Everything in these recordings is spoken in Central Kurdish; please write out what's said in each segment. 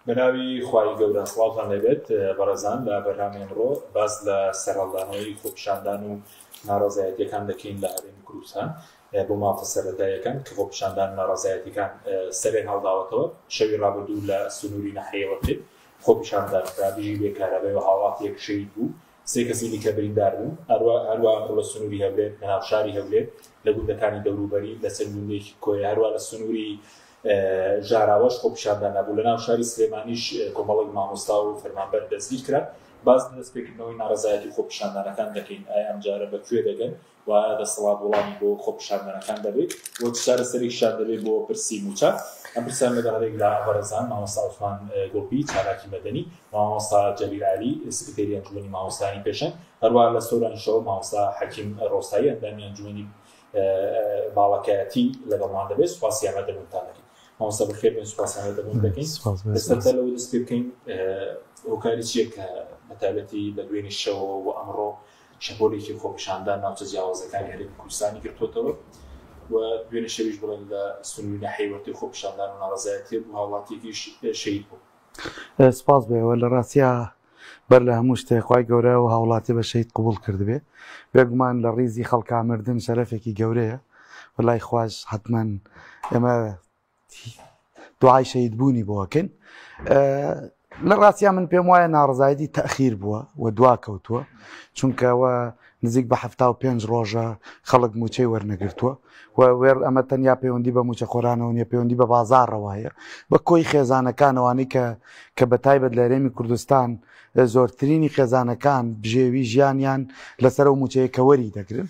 بەناوی خوای گەورە سڵاوتان لێبێت بەڕێزان لە بەرنامەی ئەمڕۆ باس لە سەرهەڵدانەوەی خۆپیشاندان و ناڕەزایەتیەکان دەکەین لە هەرێمی کوردستان بۆ مافە سەرەتاییەکان کە خۆپیشاندان و ناڕەزایەتیەکان سەریان هەڵداوەتەوە شەوی ڕابردوو لە سنووری نەحەیەوە کرد خۆپیشاندان کرا دژی بێ کارەبای و هاوڵاتیەک شەهید بوو سێ کەسی دیکە بریندار بوون هەروە هەروە ئەمڕۆ لە سنووری هەولێر لە ناو شاری هەولێر لە گوندەکانی دەوروبەری لە چەند گوندێکی کۆیە هەروە لە سنووری ژاراوەش خۆپیشاندان هەبوو، لەناو شاری سلێمانیش کۆمەڵێک مامۆستا و فەرمانبەر دەستگیرکران. باس لە دەستپێکردنەوەی ناڕەزایەتی و خۆپیشاندانەکان دەکەین، ئایا ئەمجارە بە کوێ دەگەن و ئایا دەسەڵات وەڵامی بۆ خۆپیشاندانەکان دەبێت و چ چارەسەرێکیشیان دەبێت بۆ پرسی مووچە؟ ئەم پرسیارە لەگەڵ هەریەک لە بەڕێزان مامۆستا عوسمان گوڵپی چالاکی مەدەنی و مامۆستا جەلیل عەلی سکرتێری ئەنجومەنی مامۆستایانی پێشەنگ، هەروەها لە سۆرانیشەوە مامۆستا حەکیم ڕۆستایی ئەندامی ئەنجومەنی باڵەکایەتی لەگەڵمان دەبێت. سوپاسی ئامادەبوونتان دەکەین مامۆستا، بەخێر بێن. سوپاسی ئامادەبوون دەکەین. لەسەرتا لەوە دەست پێ بکەین، هۆکاری چییە کە بەتایبەتی لە دوێنی شەوەوە و ئەمڕۆ شەپۆلێکی خۆپیشاندان ناوچە جیاوازەکانی هەرێمی کوردستانی گرتووەتەوە و دوێنێ شەویش بڵێن لە سنووری ناحیەی وەرتێ خۆپیشاندان و ناڕەزایەتیە بوو، هاوڵاتیەکیش شەهید بوو؟ سپاس بۆ ئێوە. لە ڕاستیا بەر لە هەموو شتێک خوای گەورە ئەو هاوڵاتیە بە شەهید قبوڵ کردبێ. بێگومان لە ڕیزی خەڵکا مردن شەرەفێکی گەورەیە و لای خواش حەتمەن ئێمە دوعای شەهید بوونی بۆ ئەکەین. لە ڕاستیا من پێم وایە ناڕزایەتی تەخیر بووە و دوا کەوتووە، چونکە وە نزیک بە 75 ڕۆژە خەڵک موچەی وەرنەگرتووە و وێڕ ئەمە تەنیا پەیوەندی بە موچەخۆرانەوە نیە، پەیوەندی بە بازاڕەوە هەیە، بە کۆی خێزانەکانەوانی کە بە تایبەت لە هەرێمی کوردستان زۆرترینی خێزانەکان بژێوی ژیانیان لەسەر ئەو موچەیە کە وەری دەگرن،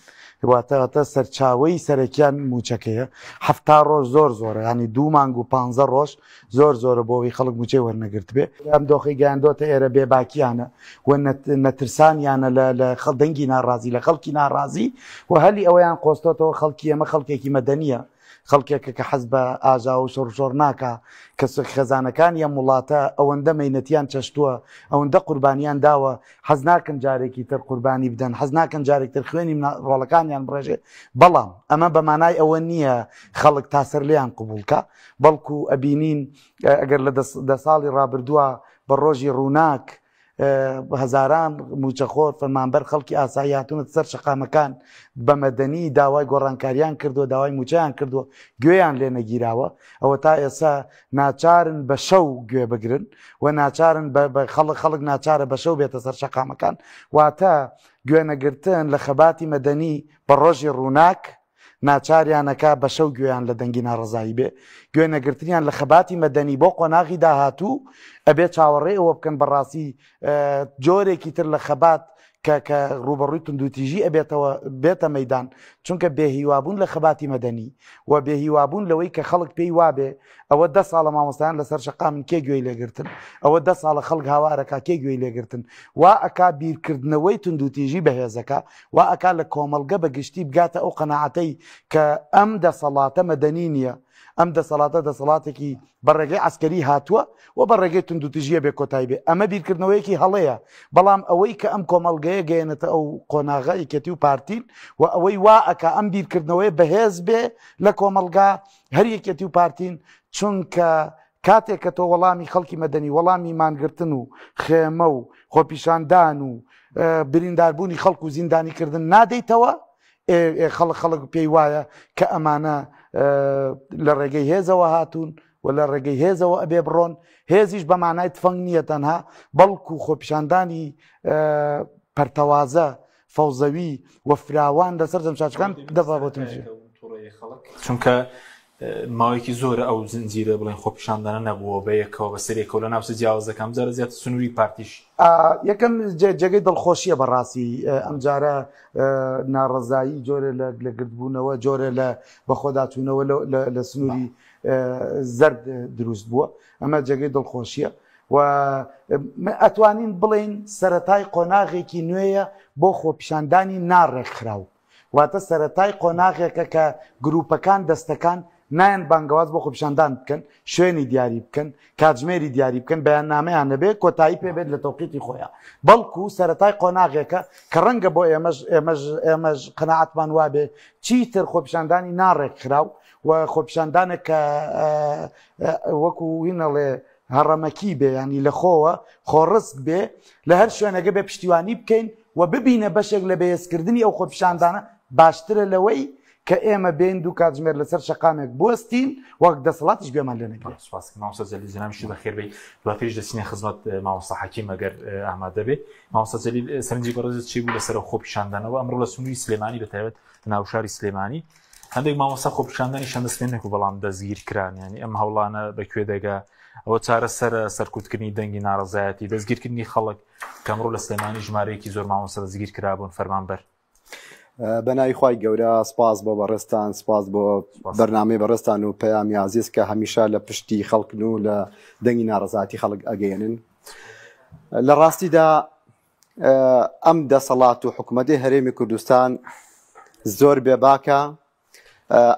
واتە سەرچاوەی سەرەکیان موچەکەیە. 70 ڕۆژ زۆر زۆرە، ینی دوو مانگ و 15 ڕۆژ زۆر زۆرە بۆ ئەوەی خەڵک موچەی وەرنەگرتبێ. ئەم دۆخی گەیاندۆتە ئێرە بێباکیانە و نەترسانیانە لە دەنگی ناڕازی، لە خەڵکی ناڕازی و هەلی ئەوەیان قۆستۆتەوە. خەڵکی ئێمە خەڵکێکی مەدەنیە، خەڵکێکە کە حەز بە ئاژاوە و شۆڕشۆڕ ناکا، کە خێزانەکانی ئەم وڵاتە ئەوەندە مەینەتیان چەشتووە، ئەوەندە قوربانیان داوە، حەز ناکەن جارێکی تر قوربانی بدەن، حەز ناکەن جارێک تر خوێنی ڕۆڵەکانیان بڕێژێ. بەڵام ئەمە بە مانای ئەوە نییە خەڵک تا سەر لێیان قبوڵکە، بەڵکو ئەبینین ئەگەر لە دە ساڵی ڕابردووە بە ڕۆژی ڕووناک هەزاران موچەخۆر، فەرمانبەر، خەڵکی ئاسایی هاتوونەتە سەر شەقامەکان بە مەدەنی داوای گۆڕانکاریان کردووە، داوای موچەیان کردووە، گوێیان لێ نەگیراوە. ئەوە تا ئێستا ناچارن بە شەو گوێ بگرن و ناچارن بە خەڵک، خەڵک ناچارە بە شەو بێتە سەر شەقامەکان. واتە گوێنەگرتن لە خەباتی مەدەنی بە ڕۆژی ڕووناک ناچاریانەکا بە شەو گوێیان لە دەنگی ناڕەزایی بێ. گوێ نەگرتنیان لە خەباتی مەدەنی بۆ قۆناغی داهاتوو ئەبێ چاوەڕێی ئەوە بکەن بەڕاستی جۆرێکی تر لە خەبات کە کە ڕووبەڕووی توندوتیژی ئەبێتەوە بێتە مەدان، چونکە بێهیوابوون لە خەباتی مەدەنی و بێهیوابوون لەوەی کە خەڵک پێی وابێ ئەوە دە ساڵە مامۆستایان لەسەر شەقامن کێ گوێی لێگرتن، ئەوە دە ساڵە خەڵک هاوارەکا کێ گوێی لێگرتن، وا ئەکا بیرکردنەوەی توندوتیژی بەهێزەکە، وا ئەکا لە کۆمەڵگە بە گشتی بگاتە ئەو قەناعەتەی کە ئەم دەسەڵاتە مەدەنی نییە، ئەم دەسەڵاتە دەسەڵاتێکی بە ڕێگەی عەسکەری هاتووە و بە ڕێگەی توندوتیژیە بێ کۆتایی بێ. ئەمە بیرکردنەوەیەکی هەڵەیە، بەڵام ئەوەی کە ئەم کۆمەڵگەیە گەیەنێتە ئەو قۆناغە یەکێتی و پارتین و ئەوەی وا ئەکا ئەم بیرکردنەوەیە بەهێز بێ لە کۆمەڵگا هەر یەکێتی و پارتین، چونکە کاتێک کە تۆ وەڵامی خەڵکی مەدەنی، وەڵامی مانگرتن و خێمە و خۆپیشاندان و برینداربوونی خەڵک و زیندانیکردن نادەیتەوە، خەڵک خەڵک پێی وایە کە ئەمانە لە ڕێگەی هێزەوە هاتوون و لە ڕێگەی هێزەوە ئەبێ بڕۆن. هێزیش بە مانای تفەنگ نییە تەنها، بەڵکو خۆپیشاندانی پەرتەوازە، فەوزەوی و فراوان لەسەر جەمشاچەکان دەبا بۆ تونجی. چونکە ماوەیەکی زۆرە ئەو زنجیرە بڵێن خۆپیشاندانە نەبووە بە یەکەوە بە سەرێکەوە لە ناوچە جیاوازەکان، جارە زیاتر سنووری پارتیش. یەکەم جێگەی دڵخۆشیە بەڕاستی ئەمجارە ناڕەزایی جۆرێ لە گردبوونەوە، جۆرێ لە بەخۆداچوونەوە لە سنووری زەرد دروست بووە، ئەمە جێگەی دڵخۆشیە و ئەتوانین بڵێین سەرەتای قۆناغێکی نوێیە بۆ خۆپیشاندانی ناڕێکخراو. واتە سەرەتای قۆناغێکە کە گروپەکان، دەستەکان نایەن بانگەواز بۆ خۆپیشاندان بکەن، شوێنی دیاری بکەن، کاتژمێری دیاری بکەن، بەیاننامەیان نەبێ، کۆتایی پێ بێت لە تەوقیتی خۆیان. بەڵکو سەرەتای قۆناغێکە کە ڕەنگە بۆ ئێمەش ئێمەش ئێمەش قەناعەتمان وابێ چیتر خۆپیشاندانی ناڕێکخراو و خۆپیشاندانێک کە وەکو هینەڵێ هەڕەمەکی بێ ینی لە خۆوە خۆڕسک بێ لە هەر شوێنەکە بێ پشتیوانی بکەین و ببینە بەشێک لە بەهێزکردنی ئەو خۆپیشاندانە باشترە لەوەی کە ئێمە بێین دوو کاتژمێر لەسەر شەقامێک بوەستین وەک دەسەڵاتیش گوێمان لێ نەگرێت. سوپاس مامۆستا جەلیل جەنابیشت بەخێربێی. دواتریش دەچینە خزمەت مامۆستا حەکیم ئەگەر ئامادە بێ. مامۆستا جەلیل سەرنجی بەڕێزت چی بوو لەسەر ئەو خۆپیشاندانەوە ئەمڕۆ لە سنووری سلێمانی بە تایبەت لە ناوشاری سلێمانی هەندێک مامۆستا خۆپیشاندانیشان دەست پێ نەکرد بەڵام دەستگیر کران یانی ئەم هەوڵانە بە کوێ دەگا ئەوە چارەسەرە سەرکوتکردنی دەنگی ناڕەزایەتی دەستگیرکردنی خەڵک کە ئەمڕۆ لە سلێمانی ژمارەیەکی زۆر مامۆستا دەستگیر کرابوون فەرمانبەر بە ناوی خوای گەورە سپاس بۆ بەڕێزتان سپاس بۆ بەرنامەی بەڕێزتان و پەیامی ئازیز کە هەمیشە لە پشتی خەڵکن و لە دەنگی ناڕەزایەتی خەڵک ئەگەیەنن لە ڕاستیدا ئەم دەسەڵات و حکوومەتی هەرێمی کوردستان زۆر بێباکە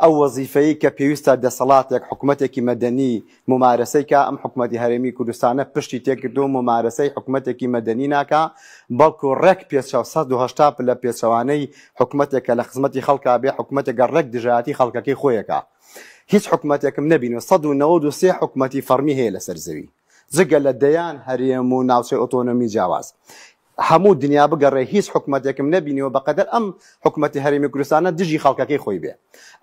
ئەو وەزیفەی کە پێویستە دەسەڵاتێک حکومەتێکی مەدەنی مومارەسەی کا ئەم حکومەتی هەرێمی کوردستانە پشتی تێکردو مومارەسەی حکومەتێکی مەدەنی ناکا بەڵکو ڕێک پێچەو 180 پلە پێچەوانەی حکومەتێک کە لە خزمەتی خەڵکا بێ حکومەتێکە ڕێک دژایەتی خەڵکەکەی خۆیەکا هیچ حکومەتێکم نەبینوە 193 حکومەتی فەڕمی هەیە لەسەر زەوی جگە لە دەیان هەرێم و ناوچەی ئۆتۆنۆمی جیاواز هەموو دنیا بگەڕێ هیچ حکومەتێکم نەبینیوە بەقەدەر ئەم حکومەتی هەرێمی کوردستانە دژی خەڵکەکەی خۆی بێ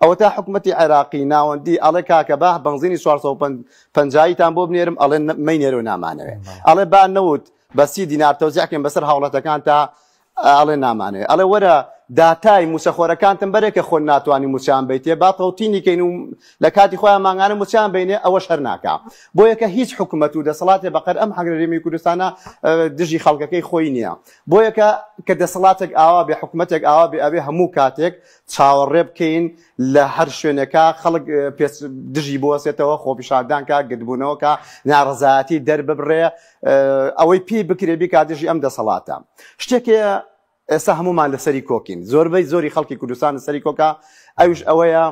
ئەوەتا حکومەتی عێراقی ناوەندی ئەڵێ کاکە با بەنزینی 450 تان بۆ بنێرم ئەڵێ مەینێرەوە نامانەوێ ئەڵێ با نەوت بە 30 دینار تەوزیع کەین بەسەر هاوڵاتەکان تا ئەڵێ نامانەوێ ئەڵێ وەرە داتای موچەخۆرەکانتم بەرێ کە خۆ ناتوانانی موچان بیتێ با تەوتینی کەین و لە کاتی خۆیان مانگانە موچەیان بینێ ئەوەش هەر ناکا بۆیە کە هیچ حکومەت و دەسەڵاتێ بەقەر ئەم هەرێمی کوردستانە دژی خەڵکەکەی خۆی نییە بۆیە کە کە دەسەڵاتێک ئاوا بێ حکومەتێک ئاوا بێ ئەبێ هەموو کاتێک چاوەڕێ بکەین لە هەر شوێنێکا خەڵک دژی بوەسێتەوە خۆپیشاندان کا گردبوونەوە کا ناڕەزایەتی دەرببڕێ ئەوەی پێی بکرێ بیکا دژی ئەم دەسەڵاتە شتێکێ ئێستا هەموومان لەسەری کۆکین، زۆربەی زۆری خەڵکی کوردستان لەسەری کۆکە، ئەویش ئەوەیە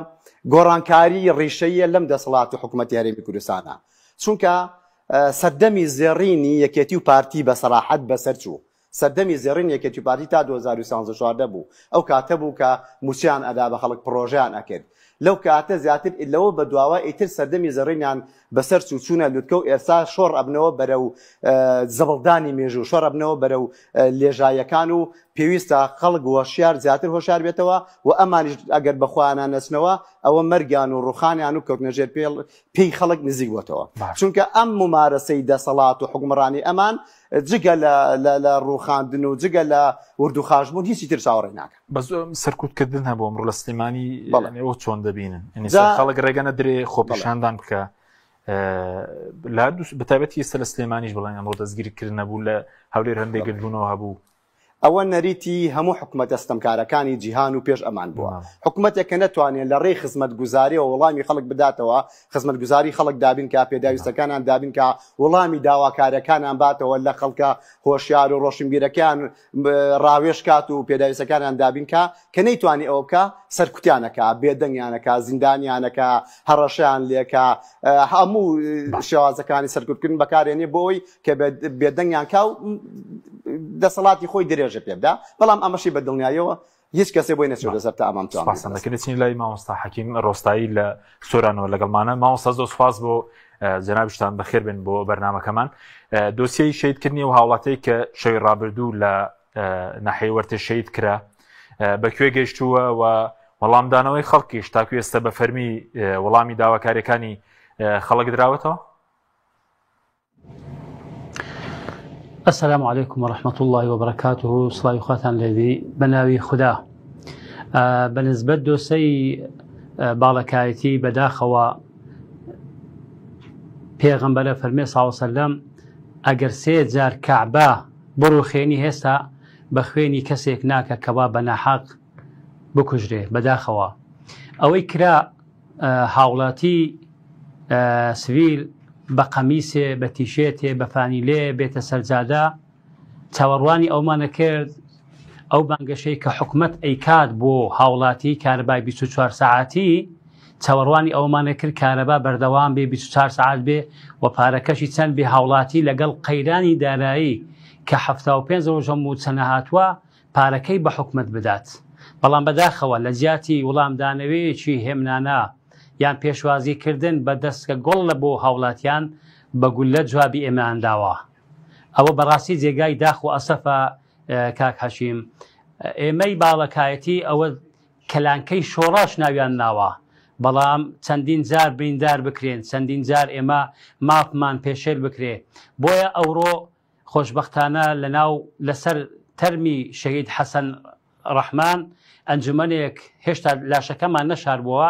گۆڕانکاری ڕیشەییە لەم دەسەڵات و حکومەتی هەرێمی کوردستانە، چونکە سەردەمی زێڕینی یەکێتی و پارتی بە سەراحەت بەسەر چوو، سەردەمی زێڕینی یەکێتی و پارتی تا 2013 14 بوو، ئەو کاتە بوو کە مووچەیان ئەدا بە خەڵک پڕۆژەیان ئەکرد، لەو کاتە زیاتر لەوە بەدواوە ئیتر سەردەمی زێڕینیان بەسەر چوو چوونە لوتکە و ئێستا شۆڕ ئەبنەوە بەرەو زبڵدانی مێژوو شۆڕ ئەبنەوە بەرەو لێژاییەکان و پێویستە خەڵک هۆشیار زیاتر هۆشیار بێتەوە و ئەمانیش ئەگەر بە خۆیانان نەچنەوە ئەوە مەرگیان و ڕوخانیان و کەوتنە ژێر پێڵ پێی خەڵک نزیک بۆتەوە چونکە ئەم ممارەسەی دەسەڵات و حکومڕانی ئەمان جگە لە ڕوخاندن و جگە لە وردوخاشبوون هیچی تر چاوەڕێ ناکە. بەس سەرکوتکردن هەبوو ئەمڕۆ لە سلێمانی ئەوە چۆن دەبینن خەڵک ڕێگە نەدرێ خۆپیشاندان بکە لە بەتایبەتی ئێستا لە سلێمانیش بڵێن ئەمڕۆ دەستگیرکردن نەبوو لە هەولێر هەندێک گردبوونەوە هەبوو ئەوە نەریتی هەموو حکومەتە ستەمکارەکانی جیهان و پێش ئەمان بووە. حکومەتێک کە نەتوانێت لە ڕێی خزمەتگوزاریەوە وەڵامی خەڵک بداتەوە، خزمەتگوزاری خەڵک دابین کا، پێداویستەکانیان دابین کا، وەڵامی داواکاریەکانیان باتەوە، لە خەڵکە هۆشیار و ڕۆشنبیرەکەیان ڕاوێژ کات و پێداویستەکانیان دابین کا، کە نەیتوانی ئەوە بکا، سەرکوتیان ئەکا، بێدەنگیان ئەکا، زیندانیان ئەکا، هەڕەشەیان لێکا، هەموو شێوازەکانی سەرکوتکردن بەکارێنێ بۆ ئەوەی کە بێدەنگیان کا و دەسەڵاتی خۆی درێژە پێ بدا، بەڵام ئەمەشی بە دڵنیاییەوە هیچ کەسێ بۆی نەچێتە سەر تا ئەمام توان. سپاستان دەکەین. دەچین لای مامۆستا حەکیم ڕۆستایی لە سۆرانەوە لەگەڵمانە. مامۆستا زۆر سپاس بۆ جەنابیشتان بەخێر بێن بۆ بەرنامەکەمان. دۆسیەی شەهیدکردنی ئەو هاوڵاتیەی کە شەوی ڕابردوو لە ناحیەی وەرتێ شەهید کرا بە کوێ گەیشتووە و وەڵامدانەوەی خەڵکیش تاکو ئێستا بە فەرمی وەڵامی داواکاریەکانی خەڵک دراوەتەوە؟ السلام علیکم و رحمة اللە و بەرەکاته سڵاوی خواتان لێبی بە ناوی خودا بە نسبەت دۆسەی باڵەکایەتی بەداخەوە پێغەمبەرە فەرمێ ساوسەلەم ئەگەر سێ جار کەعبە بڕوخێنی هێستا بە خوێنی کەسێک ناکە کەوا بە ناحەق بکوژرێ بەداخەوە ئەوەی کرا هاوڵاتی سڤیل بە قەمیسێ، بە تیشێرتێ، بە فانیلێ بێتە سەر جادە، چاوەڕوانی ئەومانە کرد ئەو بانگەشەی کە حکومەت ئەیکات بۆ هاوڵاتی کارەبای 24 سەعاتی، چاوەڕوانی ئەومانە کرد کارەبا بەردەوام بێ 24 سەعات بێ و پارەکەشی چەند بێ هاوڵاتی لەگەڵ قەیرانی دارایی کە 75 ڕۆژە مووچە نەهاتووە پارەکەی بە حکومەت بدات، بەڵام بەداخەوە لە جیاتی وڵامدانەوەیەکی هێمنانە یان پێشوازی کردن بە دەسکە گوڵ لە بۆ هاوڵاتیان، بە گوللە جوابی ئێمەیان داوە. ئەوە بەڕاستی جێگای داخ و ئەسەفە کاک حەشیم. ئێمەی باڵەکایەتی ئەوە کەلانکەی شۆڕش ناویان ناوە، بەڵام چەندین جار بریندار بکرێن، چەندین جار ئێمە مافمان پێشێل بکرێ. بۆیە ئەوڕۆ خۆشبەختانە لەناو لەسەر تەرمی شەهید حەسەن ڕەحمان ئەنجومەنێک هێشتا لاشەکەمان نەشاربووە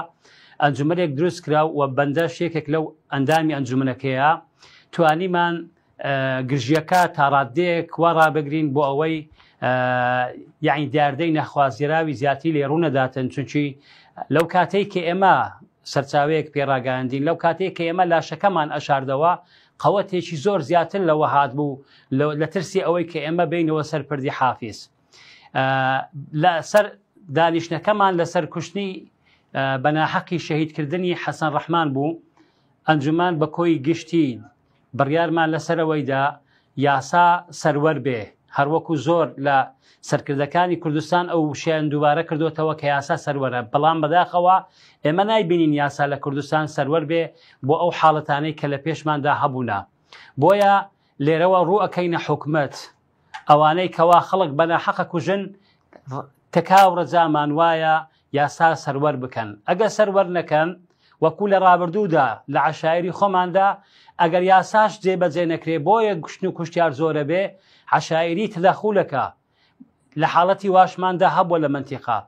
ئەنجومەنێک دروست کرا و بەندەش یەکێک لەو ئەندامی ئەنجومەنەکەیە توانیمان گرژیەکە تاڕادەیەک وا ڕابگرین بۆ ئەوەی یعنی دیاردەی نەخوازیراوی زیاتری لێ ڕوونەداتن چونکی لەو کاتەی کە ئێمە سەرچاوەیەک پێڕاگەاندین لەو کاتەی کە ئێمە لاشەکەمان ئەشاردەوە قەوەتێکی زۆر زیاتر لەوە هاتبوو لە ترسی ئەوەی کە ئێمە بینەوە سەر پردی حافیز لەسەر دانیشتنەکەمان لەسەر کوشتنی بەناحەقی شەهیدکردنی حەسەن ڕەحمان بوو ئەنجومان بە کۆی گشتی بڕیارمان لەسەرەوەیدا یاسا سەروەر بێ هەروەکو زۆر لە سەرکردەکانی کوردستان ئەو وشیان دووبارە کردوتەوە کە یاسا سەروەرە بەڵام بەداخەوە ئێمە نایبینین یاسا لە کوردستان سەروەر بێ بۆ ئەو حاڵەتانەی کە لە پێشماندا هەبوونە بۆیە لێرەوە ڕوو ئەکەینە حکومەت ئەوانەی کەوا خەڵک بە ناحەق ئەکوژن تکا و ڕەجامان وایە یاسا سەروەر بکەن ئەگەر سەروەر نەکەن وەکو لە ڕابردوودا لە عەشایری خۆماندا ئەگەر یاساش جێبەجێ نەکرێ بۆیە کوشتن و کوشتیار زۆرە بێ عەشایری تدەخولەکە لە حاڵەتی واشماندا هەبووە لە مەنتیقە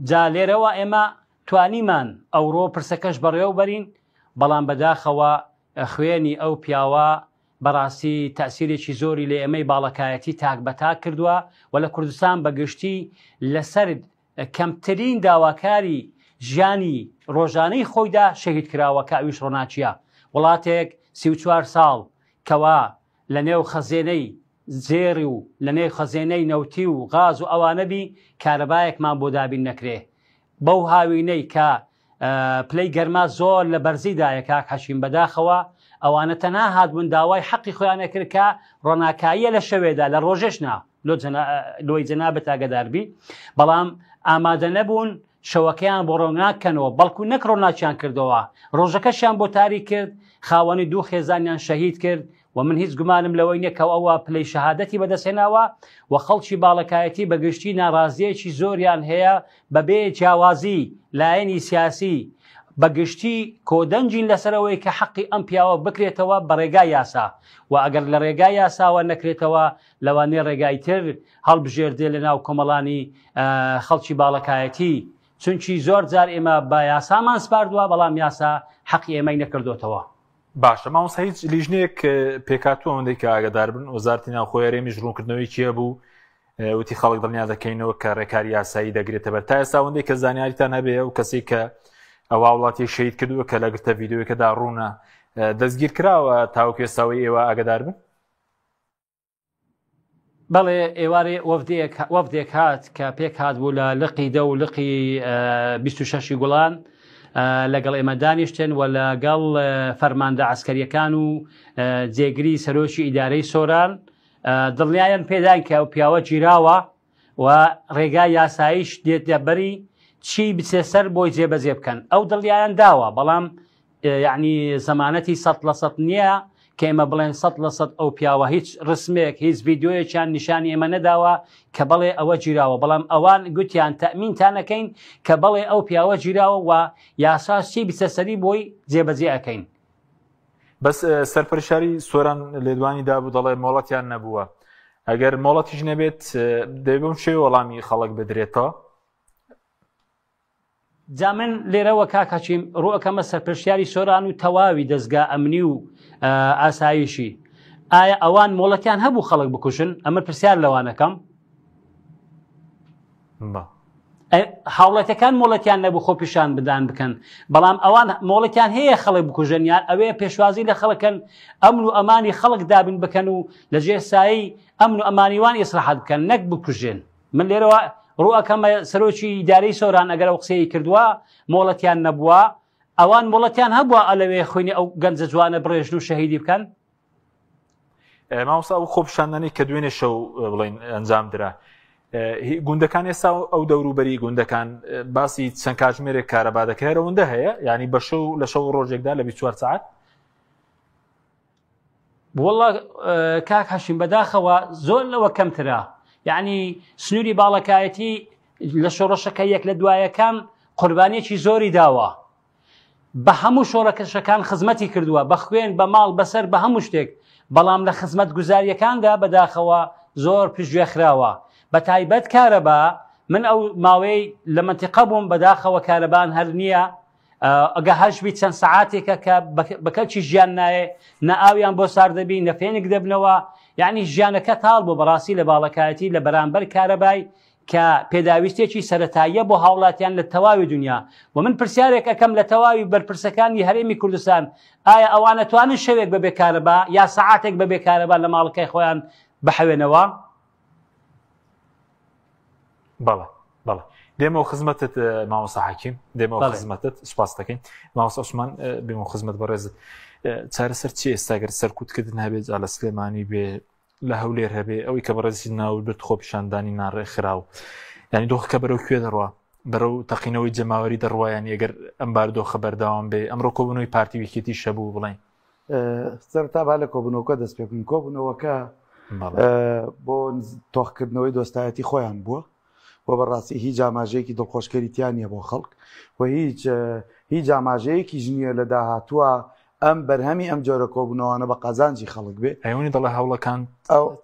جا لێرەوە ئێمە توانیمان ئەوڕۆ پرسەکەش بەڕێوە بەرین بەڵام بەداخەوە خوێنی ئەو پیاوە بەڕاستی تەئسیرێکی زۆری لە ئێمەی باڵەکایەتی تاک بە تاک کردووە و لە کوردستان بە گشتی لەسەر کەمترین داواکاری ژیانی ڕۆژانەی خۆیدا شەهید کراوە کە ئەویش ڕۆناکییە. وڵاتێک 34 ساڵ کەوا لە نێو خەزێنەی زێڕی و لە نێو خەزێنەی نەوتی و غاز و ئەوانە بی کارەبایەکمان بۆ دابین نەکرێ بەو هاوینەی کە پلەی گەرما زۆر لە بەرزیدایە کاک حەشیم بەداخەوە ئەوانە تەنها هاتبوون داوای حەقی خۆیان ئەکرد کە ڕۆناکاییە لە شەوێدا لە ڕۆژێش نا لۆی جەنابت ئاگەداربی بەڵام ئامادە نەبوون شەوەکەیان بۆ ڕۆناک کەنەوە بەڵکو نەک ڕۆناکیان کردەوە ڕۆژەکەشیان بۆ تاریک کرد خاوەنی دوو خێزانیان شەهید کرد و من هیچ گومانم لەوەی نیە کە ئەوە پلەی شەهادەتی بەدەستهێناوە و خەڵکی باڵەکایەتی بە گشتی ناڕازیەکی زۆریان هەیە بەبێ جیاوازی لایەنی سیاسی بە گشتی کۆدەنگین لەسەرەوەی کە حەقی ئەم پیاوە بکرێتەوە بە ڕێگای یاسا و ئەگەر لە ڕێگای یاساوە نەکرێتەوە لەوانەیە ڕێگای تر هەڵبژێردێ لە ناو کۆمەڵانی خەڵکی باڵەکایەتی چونکی زۆر جار ئێمە بە یاسامان سپاردووە بەڵام یاسا حەقی ئێمەی نەکردۆتەوە. باشە مامۆستا هیچ لیژنەیەک پێکاتوە ئەوەندەی کە ئاگادار بن وەزارتی ناوخۆی هەرێمیش ڕوونکردنەوەیەکی هەبوو وتی خەڵک دڵنیا دەکەینەوە کە ڕێکاری یاسایی دەگرێتە بەر تا ئێستا ئەوەندەی کە زانیاریتان هەبێ ئەو کەسێک کە ئەو هاوڵاتی شەهید کردووە کە لە گرتە ڤیدیۆیەکەدا ڕوونە دەستگیر کراوە تاوەکو ئێستاوەی ئێوە ئاگادار بن بەڵێ ئێوارێ وەفدێک وەفدێک هات کە پێک هات بوو لە لقی دە و لقی 26 گوڵان لەگەڵ ئێمە دانیشتن و لەگەڵ فەرماندە عسکەریەکان و جێگری سەرۆکی ئیدارەی سۆران دڵنیایان پێدان کە ئەو پیاوە گیراوە و ڕێگای یاساییش دێتە بەری چی بچێ سەر بۆی جێبەجێ بکەن ئەو دڵیان داوە بەڵام یعنی زەمانەتی سە لە سە نییە کە ئێمە بڵێن سە لە سە ئەو پیاوە هیچ ڕسمێک هیچ ڤیددیوەیەکیان نیشانی ئێمە نەداوە کە بەڵێ ئەوە گیراوە بەڵام ئەوان گوتیان تەمینتانەکەین کە بەڵێ ئەو پیاوە گیراوە و یاسا چی بچە سەری بۆی جێبەجێ ئەەکەین بەس سەرپەرشاری سۆران لێدوانی دابوو دەڵێ مۆڵەتیان نەبووە ئەگەر مۆڵەتیش نەبێت دەبێ بەم شێوە وەڵامی خەڵک بدرێتەوە جا من لێرەوە کاک حەکیم ڕووەکەمە سەرپەرشتیاری سۆران و تەواوی دەزگا ئەمنی و ئاسایشی ئایا ئەوان مۆڵەتیان هەبوو خەڵک بکوژن ئەمە پرسیار لەوانەکەم هاوڵاتەکان مۆڵەتیان نەبوو خۆپیشان بدان بکەن بەڵام ئەوان مۆڵەتیان هەیە خەڵک بکوژن یان ئەوێ پێشوازی لە خەڵکەن ئەمن و ئەمانی خەڵک دابین بکەن و لە ژێر سایەی ئەمن و ئەمانیوان ئیسراحەت بکەن نەک بکوژێن من لێرەوە ڕوئەکەمە سەرۆکی ئیدارەی سۆران ئەگەر ئەو قسەی کردووە مۆڵەتیان نەبووە ئەوان مۆڵەتیان هەبووە ئەلەوێ خوێنی ئەو گەنجە جوانە بڕێژن و شەهیدی بکەن مامۆستا ئەو خۆپیشاندانەی کە دوێنێ شەو بڵین ئەنجام درا گوندەکان ئێستا ئەو دەوروبەری گوندەکان باسی چەند کاتژمێرێک کارەبا دەکرێت ئەوەندە هەیە ینی بە شەو لە شەو ڕۆژێکدا لە 24 ساعت. وەڵا کاک هەشیم بەداخەوە زۆر لەوە کەمترە یعنی سنووری باڵەکایەتی لە شۆڕشەکە یەک لە دوایەکان قوربانیەکی زۆری داوە بە هەموو شۆڕەکەشەکان خزمەتی کردووە بە خوێن بە ماڵ بەسەر بە هەموو شتێک بەڵام لە خزمەت گوزاریەکاندا بەداخەوە زۆر پشتگوێ خراوە بە تایبەت کارەبا من ئەو ماوەی لە منتیقە بووم بەداخەوە کارەبان هەر نییە ئەگە هەشبی چەند سەعاتێکە کە بەکەلکی ژیان نایێ نە ئاویان بۆ ساردەبی نە فێنک دەبنەوە یعنی ژیانەکە تاڵ بۆ بەڕاستی لە باڵەکایەتی لە بەرامبەر کارەبای کە پێداویستێکی سەتاییە بۆ هاوڵاتیان لە تەواوی دنیا و من پرسیارێک ئەەکەم لە تەواوی بەرپرسەکانی هەرێمی کوردستان ئایا ئەوانە توانن شەوێک بەبێ کارەبا یا سەعاتێک بەبێ کارەبا لە ماڵەکەی خۆیان بحەوێنەوە؟ بەڵێ بەڵێ دێمەوە خزمەتت مامۆستا حەکیم دێمەوە خزمەتت سوپاس دەکەین مامۆستا عوسمان بێمەوە خزمەت بەڕێزت چارەسەر چی ئێستا گەر سەرکوتکردن هەبێت جا لە سلێمانی بێ لە هەولێر هەبێ ئەوەی کە بەڕێزی ناو برد خۆپیشاندانی ناڕێکخراو یعنی دۆخەکە بەرەو کوێ دەڕوا بەرەو تەقینەوەی جەماوەری دەڕوا یان ئەگەر ئەم بارودۆخە بەردەوام بێ ئەمڕۆ کۆبوونەوەی پارتی ویکێتی شەبوو بڵێن سەرتا با لە کۆبوونەوەکە دەست پێ بکەین کۆبوونەوەکە بۆ تۆخکردنەوەی دۆستایەتی خۆیان بووە و بەڕاستی هیچ ئاماژەیەکی دڵخۆشکەری تیا نییە بۆ خەڵک و هیچ هیچ ئاماژەیەکیش نییە لە داهاتووە ئەم بەرهەمی ئەم جۆرە کۆبوونەوانە بە قازانجی خەڵک بێ. ئەیونی دەڵێ هەوڵەکان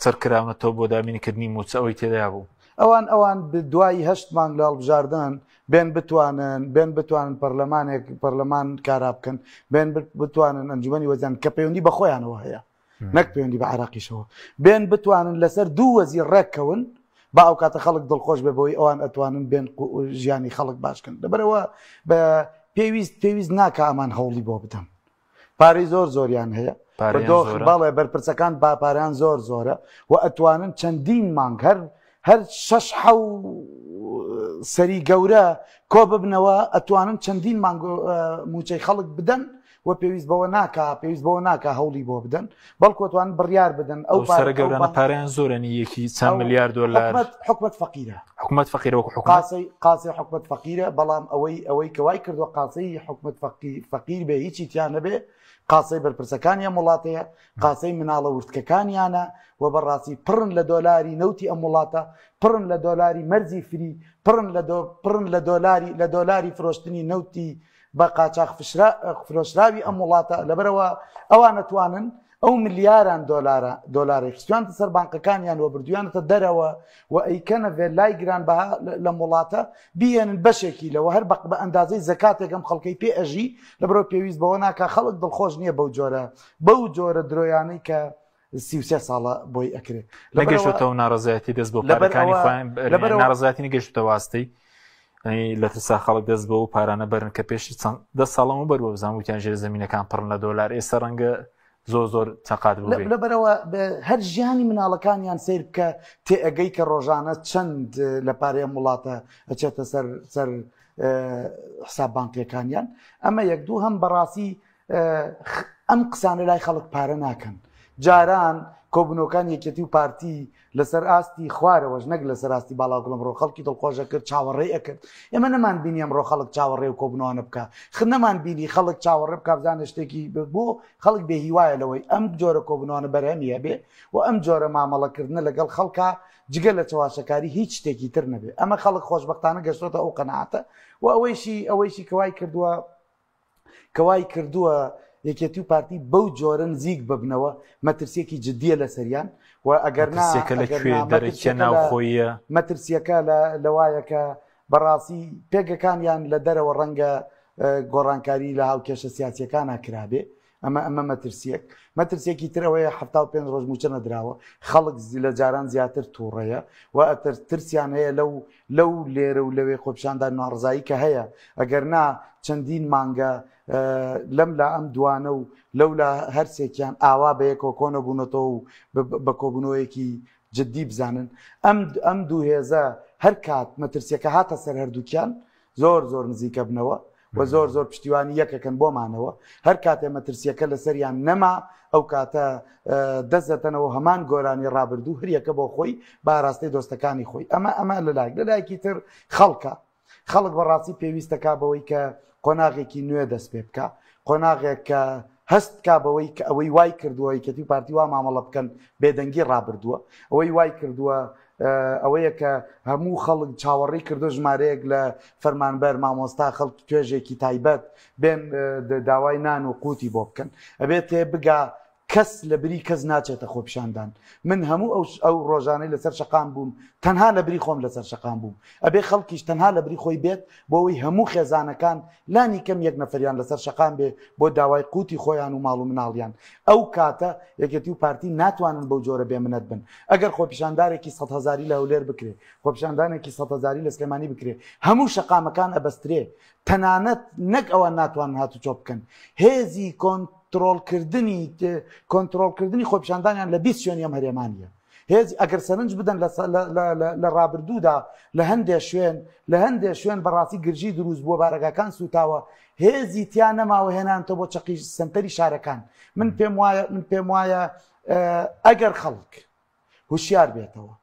چڕکراونەتەوە بۆ دابینکردنی مووچە ئەوەی تێدا بوو. ئەوان ئەوان دوای هەشت مانگ لە هەڵبژاردن بێن بتوانن بێن بتوانن پەرلەمانێک پەرلەمان کارا بکەن بێن بتوانن ئەنجومەنی وەزیران کە پەیوەندی بە خۆیانەوە هەیە نەک پەیوەندی بە عراقیشەوە بێن بتوانن لەسەر دوو وەزیر ڕێککەون با ئەو کاتە خەڵک دڵخۆش بێ بەوەی ئەوان ئەتوانن بێن ژیانی خەڵک باشکەن لەبەرەوە بە پێویست پێویست ناکە ئەمان هەوڵی بۆ بدەن پارەی زۆر زۆریان هەیە بەڵێ بەرپرسەکان با پارەیان زۆر زۆرە و ئەتوانن چەندین مانگ هەر هەر شەش حەو سەری گەورە کۆ ببنەوە ئەتوانن چەندین مانگ موچەی خەڵک بدەن و پێویست بەوە ناکا پێویست بەوە ناکا هەوڵی بۆ بدەن بەڵکو ئەتوانن بڕیار بدەن ئەو سەرە گەورانە پارەیان زۆرەنی یەکی چەند ملیار دۆلار حکومت فەقیرە حکومت فەقیرە وەکو حکومت قاسەی قاسەی حکومت فەقیرە بەڵام ئەوەی ئەوەی کە وای کردووە قاسەی حکومت فەقیر بێ هیچی تیا نەبێ قاسەی بەرپرسەکانی ئەم وڵاتەیە قاسەی مناڵە وردکەکانیانە و بەڕاستی پڕن لە دۆلاری نەوتی ئەم وڵاتە پڕن لە دۆلاری مەرزی فری پڕن لە پڕن لە دۆلاری لە دۆلاری فرۆشتنی نەوتی بە قاچاخ فرۆشراوی ئەم وڵاتە لەبەرەوە ئەوان ئەتوانن ئەو ملیاران دۆلارە دۆلارەی خستویانتە سەر بانقەکانیان و بردویانەتە دەرەوە و ئەیکەنە ڤێلای گرانبەها لەم وڵاتە بیێنن بەشێکی لەوە هەر بە بە ئەندازەی زەکاتێک ئەم خەڵکەی پێ ئەژی لەبەرەوە پێویست بەوە ناکا خەڵک دڵخۆش نییە بەو جۆرە بەو جۆرە درۆیانەی کە 33 ساڵە بۆی ئەکرێ نەگەشتەوە ناڕزایەتی دەست بۆ پارەکانی خۆیان ناڕزایەتی نەگەشتە واستەی لە ترسا خەڵک دەست بۆ و پارانە بەرن کە پێش چەند دە ساڵەمە بەر بۆ بزان وتیان ژێر زمینەکان پڕن لە دۆلار ئێستا ڕەنگە زۆر زۆر چقات بوو لەبەرەوە هەر ژیانی مناڵەکانیان سیر بکە تێئەگەی کە ڕۆژانە چەند لە پارەیە وڵاتە ئەچێتە سەر سەر حساب بانقیەکانیان ئەمە یەک دوو هەم بەڕاستی ئەم قسانە لای خەڵک پارە ناکەن جاران کۆبنەوەکان یەکێتی و پارتی لەسەر ئاستی خوارەوەش نەک لەسەر ئاستی باڵا گوڵم ڕۆ خەڵکی دڵخۆشە کرد چاوەڕێ ئەکرد ئێمە نەمان بینی ئەمڕۆ خەڵک چاوەڕێ و کۆبنەوانە بکە خ نەمان بینی خەڵک چاوەڕێ بکە بزانە شتێکی بۆ خەڵک بێ هیوایە لەوەی ئەم جۆرە کۆبنەوانە بەرهەمی هەبێ و ئەم جۆرە مامەڵەکردنە لەگەڵ خەڵکا جگە لە چەواشەکاری هیچ شتێکی تر نەبێ ئەمە خەڵک خۆشبەختانە گەشتۆتە ئەو قەناعەتە و ئەوەیشی ئەوەیشی کەوای کردووە کە وای کردووە یەکێتی و پارتی بەو جۆرە نزیک ببنەوە مەترسیەکی جددیە لەسەریان و ئەگەر مەترسیەکە لە کوێ دەرەکیە ناوخۆیە مەترسیەکە لەوایە کە بەڕاستی پێگەکانیان لە دەرەوە ڕەنگە گۆڕانکاری لە هاوکێشە سیاسیەکانە کرابێ ئەمە ئەمە مەترسیەک مەترسیەکی تر ئەوەیە 75 ڕۆژ موچە نەدراوە خەڵک لە جاران زیاتر تووڕەیە و ئەتر ترسیان هەیە لەو لەو لێرە و لەوێ خۆپیشاندان ناڕزایی کە هەیە ئەگەر نا چەندین مانگە لەم لا ئەم دوانە و لەو لا هەرسێکیان ئاوا بە یەکەوە کۆنە بوونەتەوە و بە کۆبوونەوەیەکی جددی بزانن ئەم ئەم دوو هێزە هەر کات مەترسیەکە هاتە سەر هەردووکیان زۆر زۆر نزیکە بنەوە و زۆر زۆر پشتیوانی یەکەکەن بۆمانەوە هەر کاتێ مەترسیەکە لەسەریان نەما ئەو کاتە دەست دەتەنەوە هەمان گۆرانی ڕابردوو هەریەکە بۆ خۆی باراستەی دۆستەکانی خۆی ئەمە ئەمە لەلایەک لەلایەکی تر خەڵکە خەڵک بەڕاستی پێویستەکە بەوەی کە قۆناغێکی نوێ دەست پێ بکە قۆناغێک کە هەست بکا بەوەی کە ئەوەی وای کردووە یەکێتی و پارتی وا مامەڵە بکەن بێدەنگی ڕابردووە، ئەوەی وای کردووە ئەوەیە کە هەموو خەڵک چاوەڕێی کردو ژمارەیەک لە فەرمانبەر، مامۆستا، خەڵکی توێژێکی تایبەت بێن داوای نان و قوتی بۆ بکەن. ئەبێت تێ بگا کەس لە بری کەس ناچێتە خۆپیشاندان. من هەموو ئەو ئەو ڕۆژانەی لەسەر شەقام بووم تەنها لە بری خۆم لەسەر شەقام بووم. ئەبێ خەڵکیش تەنها لە بری خۆی بێت بۆ ئەوەی هەموو خێزانەکان لانی کەم یەک نەفەریان لەسەر شەقام بێ بۆ داوای قوتی خۆیان و ماڵ و مناڵیان. ئەو کاتە یەکێتی و پارتی ناتوانن بەو جۆرە بێ منەت بن. ئەگەر خۆپیشاندارێکی سەدهەزاری لە هەولێر بکرێ، خۆپیشاندانێکی سەدهەزاری لە سلێمانی بکرێ، هەموو شەقامەکان ئەبەسترێ. تەنانەت نەک ئەوان ناتوانن هاتوچۆ بکەن، هێزی کۆنترۆڵکردنی کۆنترۆڵکردنی خۆپیشاندانیان لە 20 شوێنی ئەم هەرێمە نییە. هێز ئەگەر سەرنج بدەن لە ڕابردوودا لە هەندێ شوێن لە هەندێ شوێن بەڕاستی گرژی دروست بووە بارەگاکان سوتاوە هێزی تیا نەماوە هێنانتە بۆ چەقی سنتەری شارەکان من پێم وایە من پێم وایە ئەگەر خەڵک هوشیار بێتەوە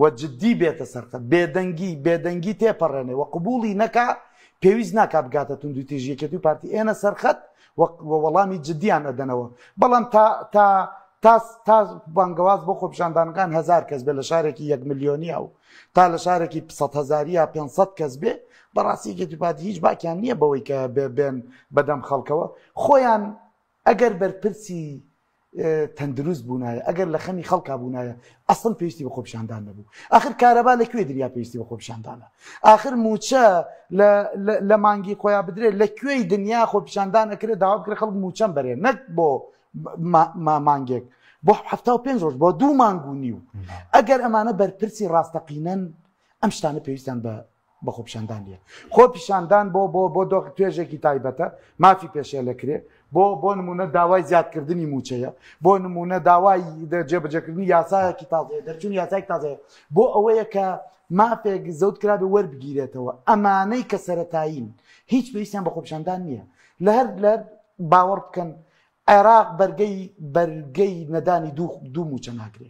و جددی بێتە سەرخەت بێدەنگی بێدەنگی تێپەڕێنێ و قبوڵی نەکا پێویست ناکا بگاتە توندوتیژی یەکێتی و پارتی ئێنە سەرخەت و وەڵامی جددیان ئەدەنەوە بەڵام تا تا تا تا بانگەواز بۆ خۆپیشاندانەکان هەزار کەس بێ لە شارێکی یەک ملیۆنیە و تا لە شارێکی 100 هەزاریە 500 کەس بێ بەڕاستی یەکێتی پارتی هیچ باکیان نییە بەوەی کە بێن بەدەم خەڵکەوە خۆیان ئەگەر بەرپرسی تەندروست بوونایە ئەگەر لە خەمی خەڵکا بوونایە ئەسڵ پێویستی بە خۆپیشاندان نەبوو ئاخر کارەبا لە کوێ دریا پێویستی بە خۆپیشاندانە ئاخر موچە لە مانگی خۆیان بدرێت لە کوێی دنیا خۆپیشاندان ئەکرێت داوا بکرێت خەڵک موچەم بەرێ نەک بۆ مانگێک بۆ 75 ڕۆژ بۆ دوو مانگ و نیو ئەگەر ئەمانە بەرپرسی ڕاستەقینەن ئەم شتانە پێویستیان بە بە خۆپیشاندان نییە. خۆپیشاندان بۆ بۆ بۆ دۆخ توێژێکی تایبەتە، مافی پێشێلەکرێ، بۆ بۆ نمونە داوای زیادکردنی مووچەیە، بۆ نمونە داوای جێبەجێکردنی یاسایەکی تازەیە، دەرچوونی یاسایەکی تازەیە، بۆ ئەوەیە کە مافێک زەوت کرابێ وەربگیرێتەوە. ئەمانەی کە سەرەتایین هیچ پێویستیان بە خۆپیشاندان نییە. لە هەر لە هەر باوەڕ بکەن عێراق بەرگەی بەرگەی نەدانی دوو دوو مووچە ناگرێ.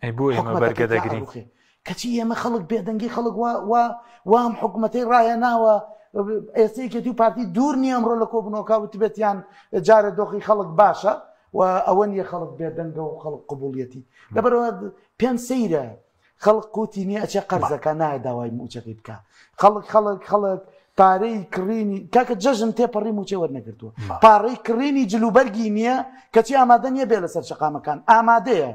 ئەی بۆ ئێمە بەرگە دەگرین؟ کەچی ئێمە خەڵک بێدەنگی خەڵک وا وام حکوومەتەی ڕاهێناوە ئێستا یەکێتی و پارتی دوور نییە ئەمڕۆ لە کۆبوونەوەکە وتبێتیان جارە دۆخی خەڵک باشە و ئەوە نییە خەڵک بێدەنگە و خەڵک قبوڵیەتی لەبەرەوە پێم سەیرە خەڵک قوتی نییە ئەچێ قەرزەکە نایە داوای موچەکەی بکە خەڵک خەڵک خەڵک پارەی کڕینی کاکە جەژن تێپەڕی موچەی وەرنەگرتووە پارەی کڕینی جلوبەرگی نییە کەچی ئامادە نییە بێ لەسەر شەقامەکان ئامادەیە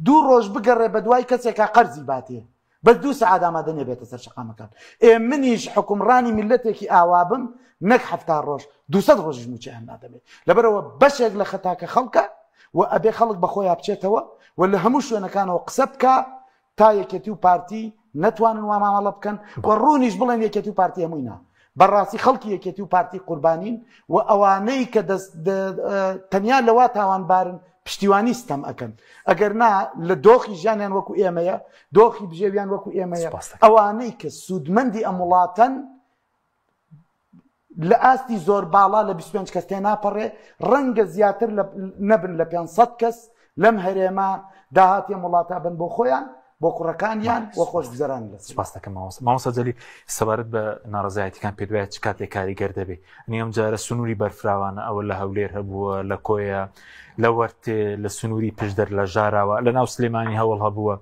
دوو ڕۆژ بگەڕێ بە دوای کەسێکا قەرزی باتێ بەس دوو سەعات ئامادە نییە بێتە سەر شەقامەکان ئێ منیش حکومڕانی میلەتێکی ئاوابم نەک حەفتا ڕۆژ دوسەد ڕۆژیش موچەیان نادەمێ لەبەرەوە بەشێک لە خەتاکە خەڵکە و ئەبێ خەڵک بە خۆیان بچێتەوە و لە هەموو شوێنەکانەوە قسە بکە تا یەکێتی و پارتی نەتوانن وا مامەڵە بکەن و ڕوونیش بڵێن یەکێتی و پارتی هەمووی نا بەڕاستی خەڵکی یەکێتی و پارتی قوربانین و ئەوانەی کە دەست تەنیا لەوا تاوانبارن پشتیوانی ستەم ئەکەن ئەگەر نا لە دۆخی ژیانیان وەکو ئێمەیە دۆخی بژێویان وەکو ئێمەیە ئەوانەی کە سوودمەندی ئەم وڵاتەن لە ئاستی زۆر باڵا لە 25 کەس تێناپەڕێ ڕەنگە زیاتر نەبن لە 500 کەس لەم هەرێمە داهاتی ئەم وڵاتە بن بۆ خۆیان بۆ کوڕەکانیان و خۆشگوزەران لە سپاس دەکەم مامۆستا مامۆستا جەلیل سەبارەت بە ناڕەزایەتیەکان پێت وایە چ کاتێک کاریگەر دەبێ ئەنی ئەم جارە سنووری بەرفراوانە ئەوە لە هەولێر هەبووە لە کۆیە لە وەرتێ لە سنووری پشدەر لە ژاراوە لە ناو سلێمانی هەوڵ هەبووە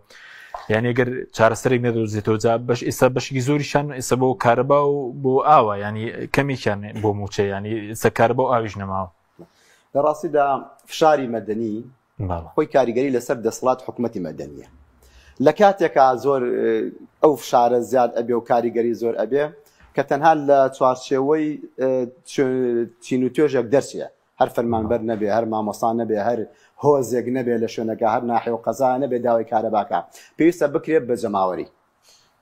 یعنی گەر چارەسەرێک نەدۆزێتەوە جا بەش ئێستا بەشێکی زۆریشان ئێستا بۆ کارەبا و بۆ ئاوە ینی کەمێکیان بۆ موچە ینی ئێستا کارەبا و ئاویش نەماوە لە ڕاستیدا فشاری مەدەنی خۆی کاریگەری لەسەر دەسەڵات حکومەتی مەدەنیە لە کاتێکا زۆر ئەو فشارە زیاد ئەبێ و کاریگەری زۆر ئەبێ کە تەنها لە چوارچێوەی چین و توێژێک دەرچێ هەر فەرمانبەر نەبێ، هەر مامۆستا نەبێ، هەر هۆزێک نەبێ لە شوێنەکە، هەر ناحیە و قەزا نەبێ داوای کارەباکە. پێویستە بکرێت بە جەماوەری.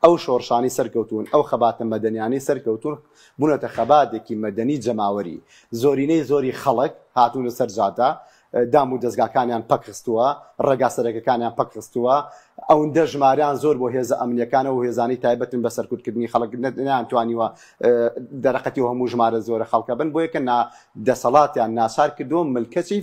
ئەو شۆڕشانەی سەرکەوتوون، ئەو خەباتە مەدەنیانەی سەرکەوتوون، بوونەتە خەباتێکی مەدەنی جەماوەری. زۆرینەی زۆری خەڵک هاتوونە سەر جادە، دام و دەزگاکانیان پەکخستووە، ڕێگا سەرەکەکانیان پەکخستووە. ئەوندە ژمارەیان زۆر بۆ هێزە ئەمنیەکانە و هێزانەی تایبەتن بە سەرکوتکردنی خەڵک نەیانتوانیوە دەرەقەتی و هەموو ژمارە زۆرە خەڵکە بن بۆیە کە نا دەسەڵاتیان ناچار کردووە ملکەچی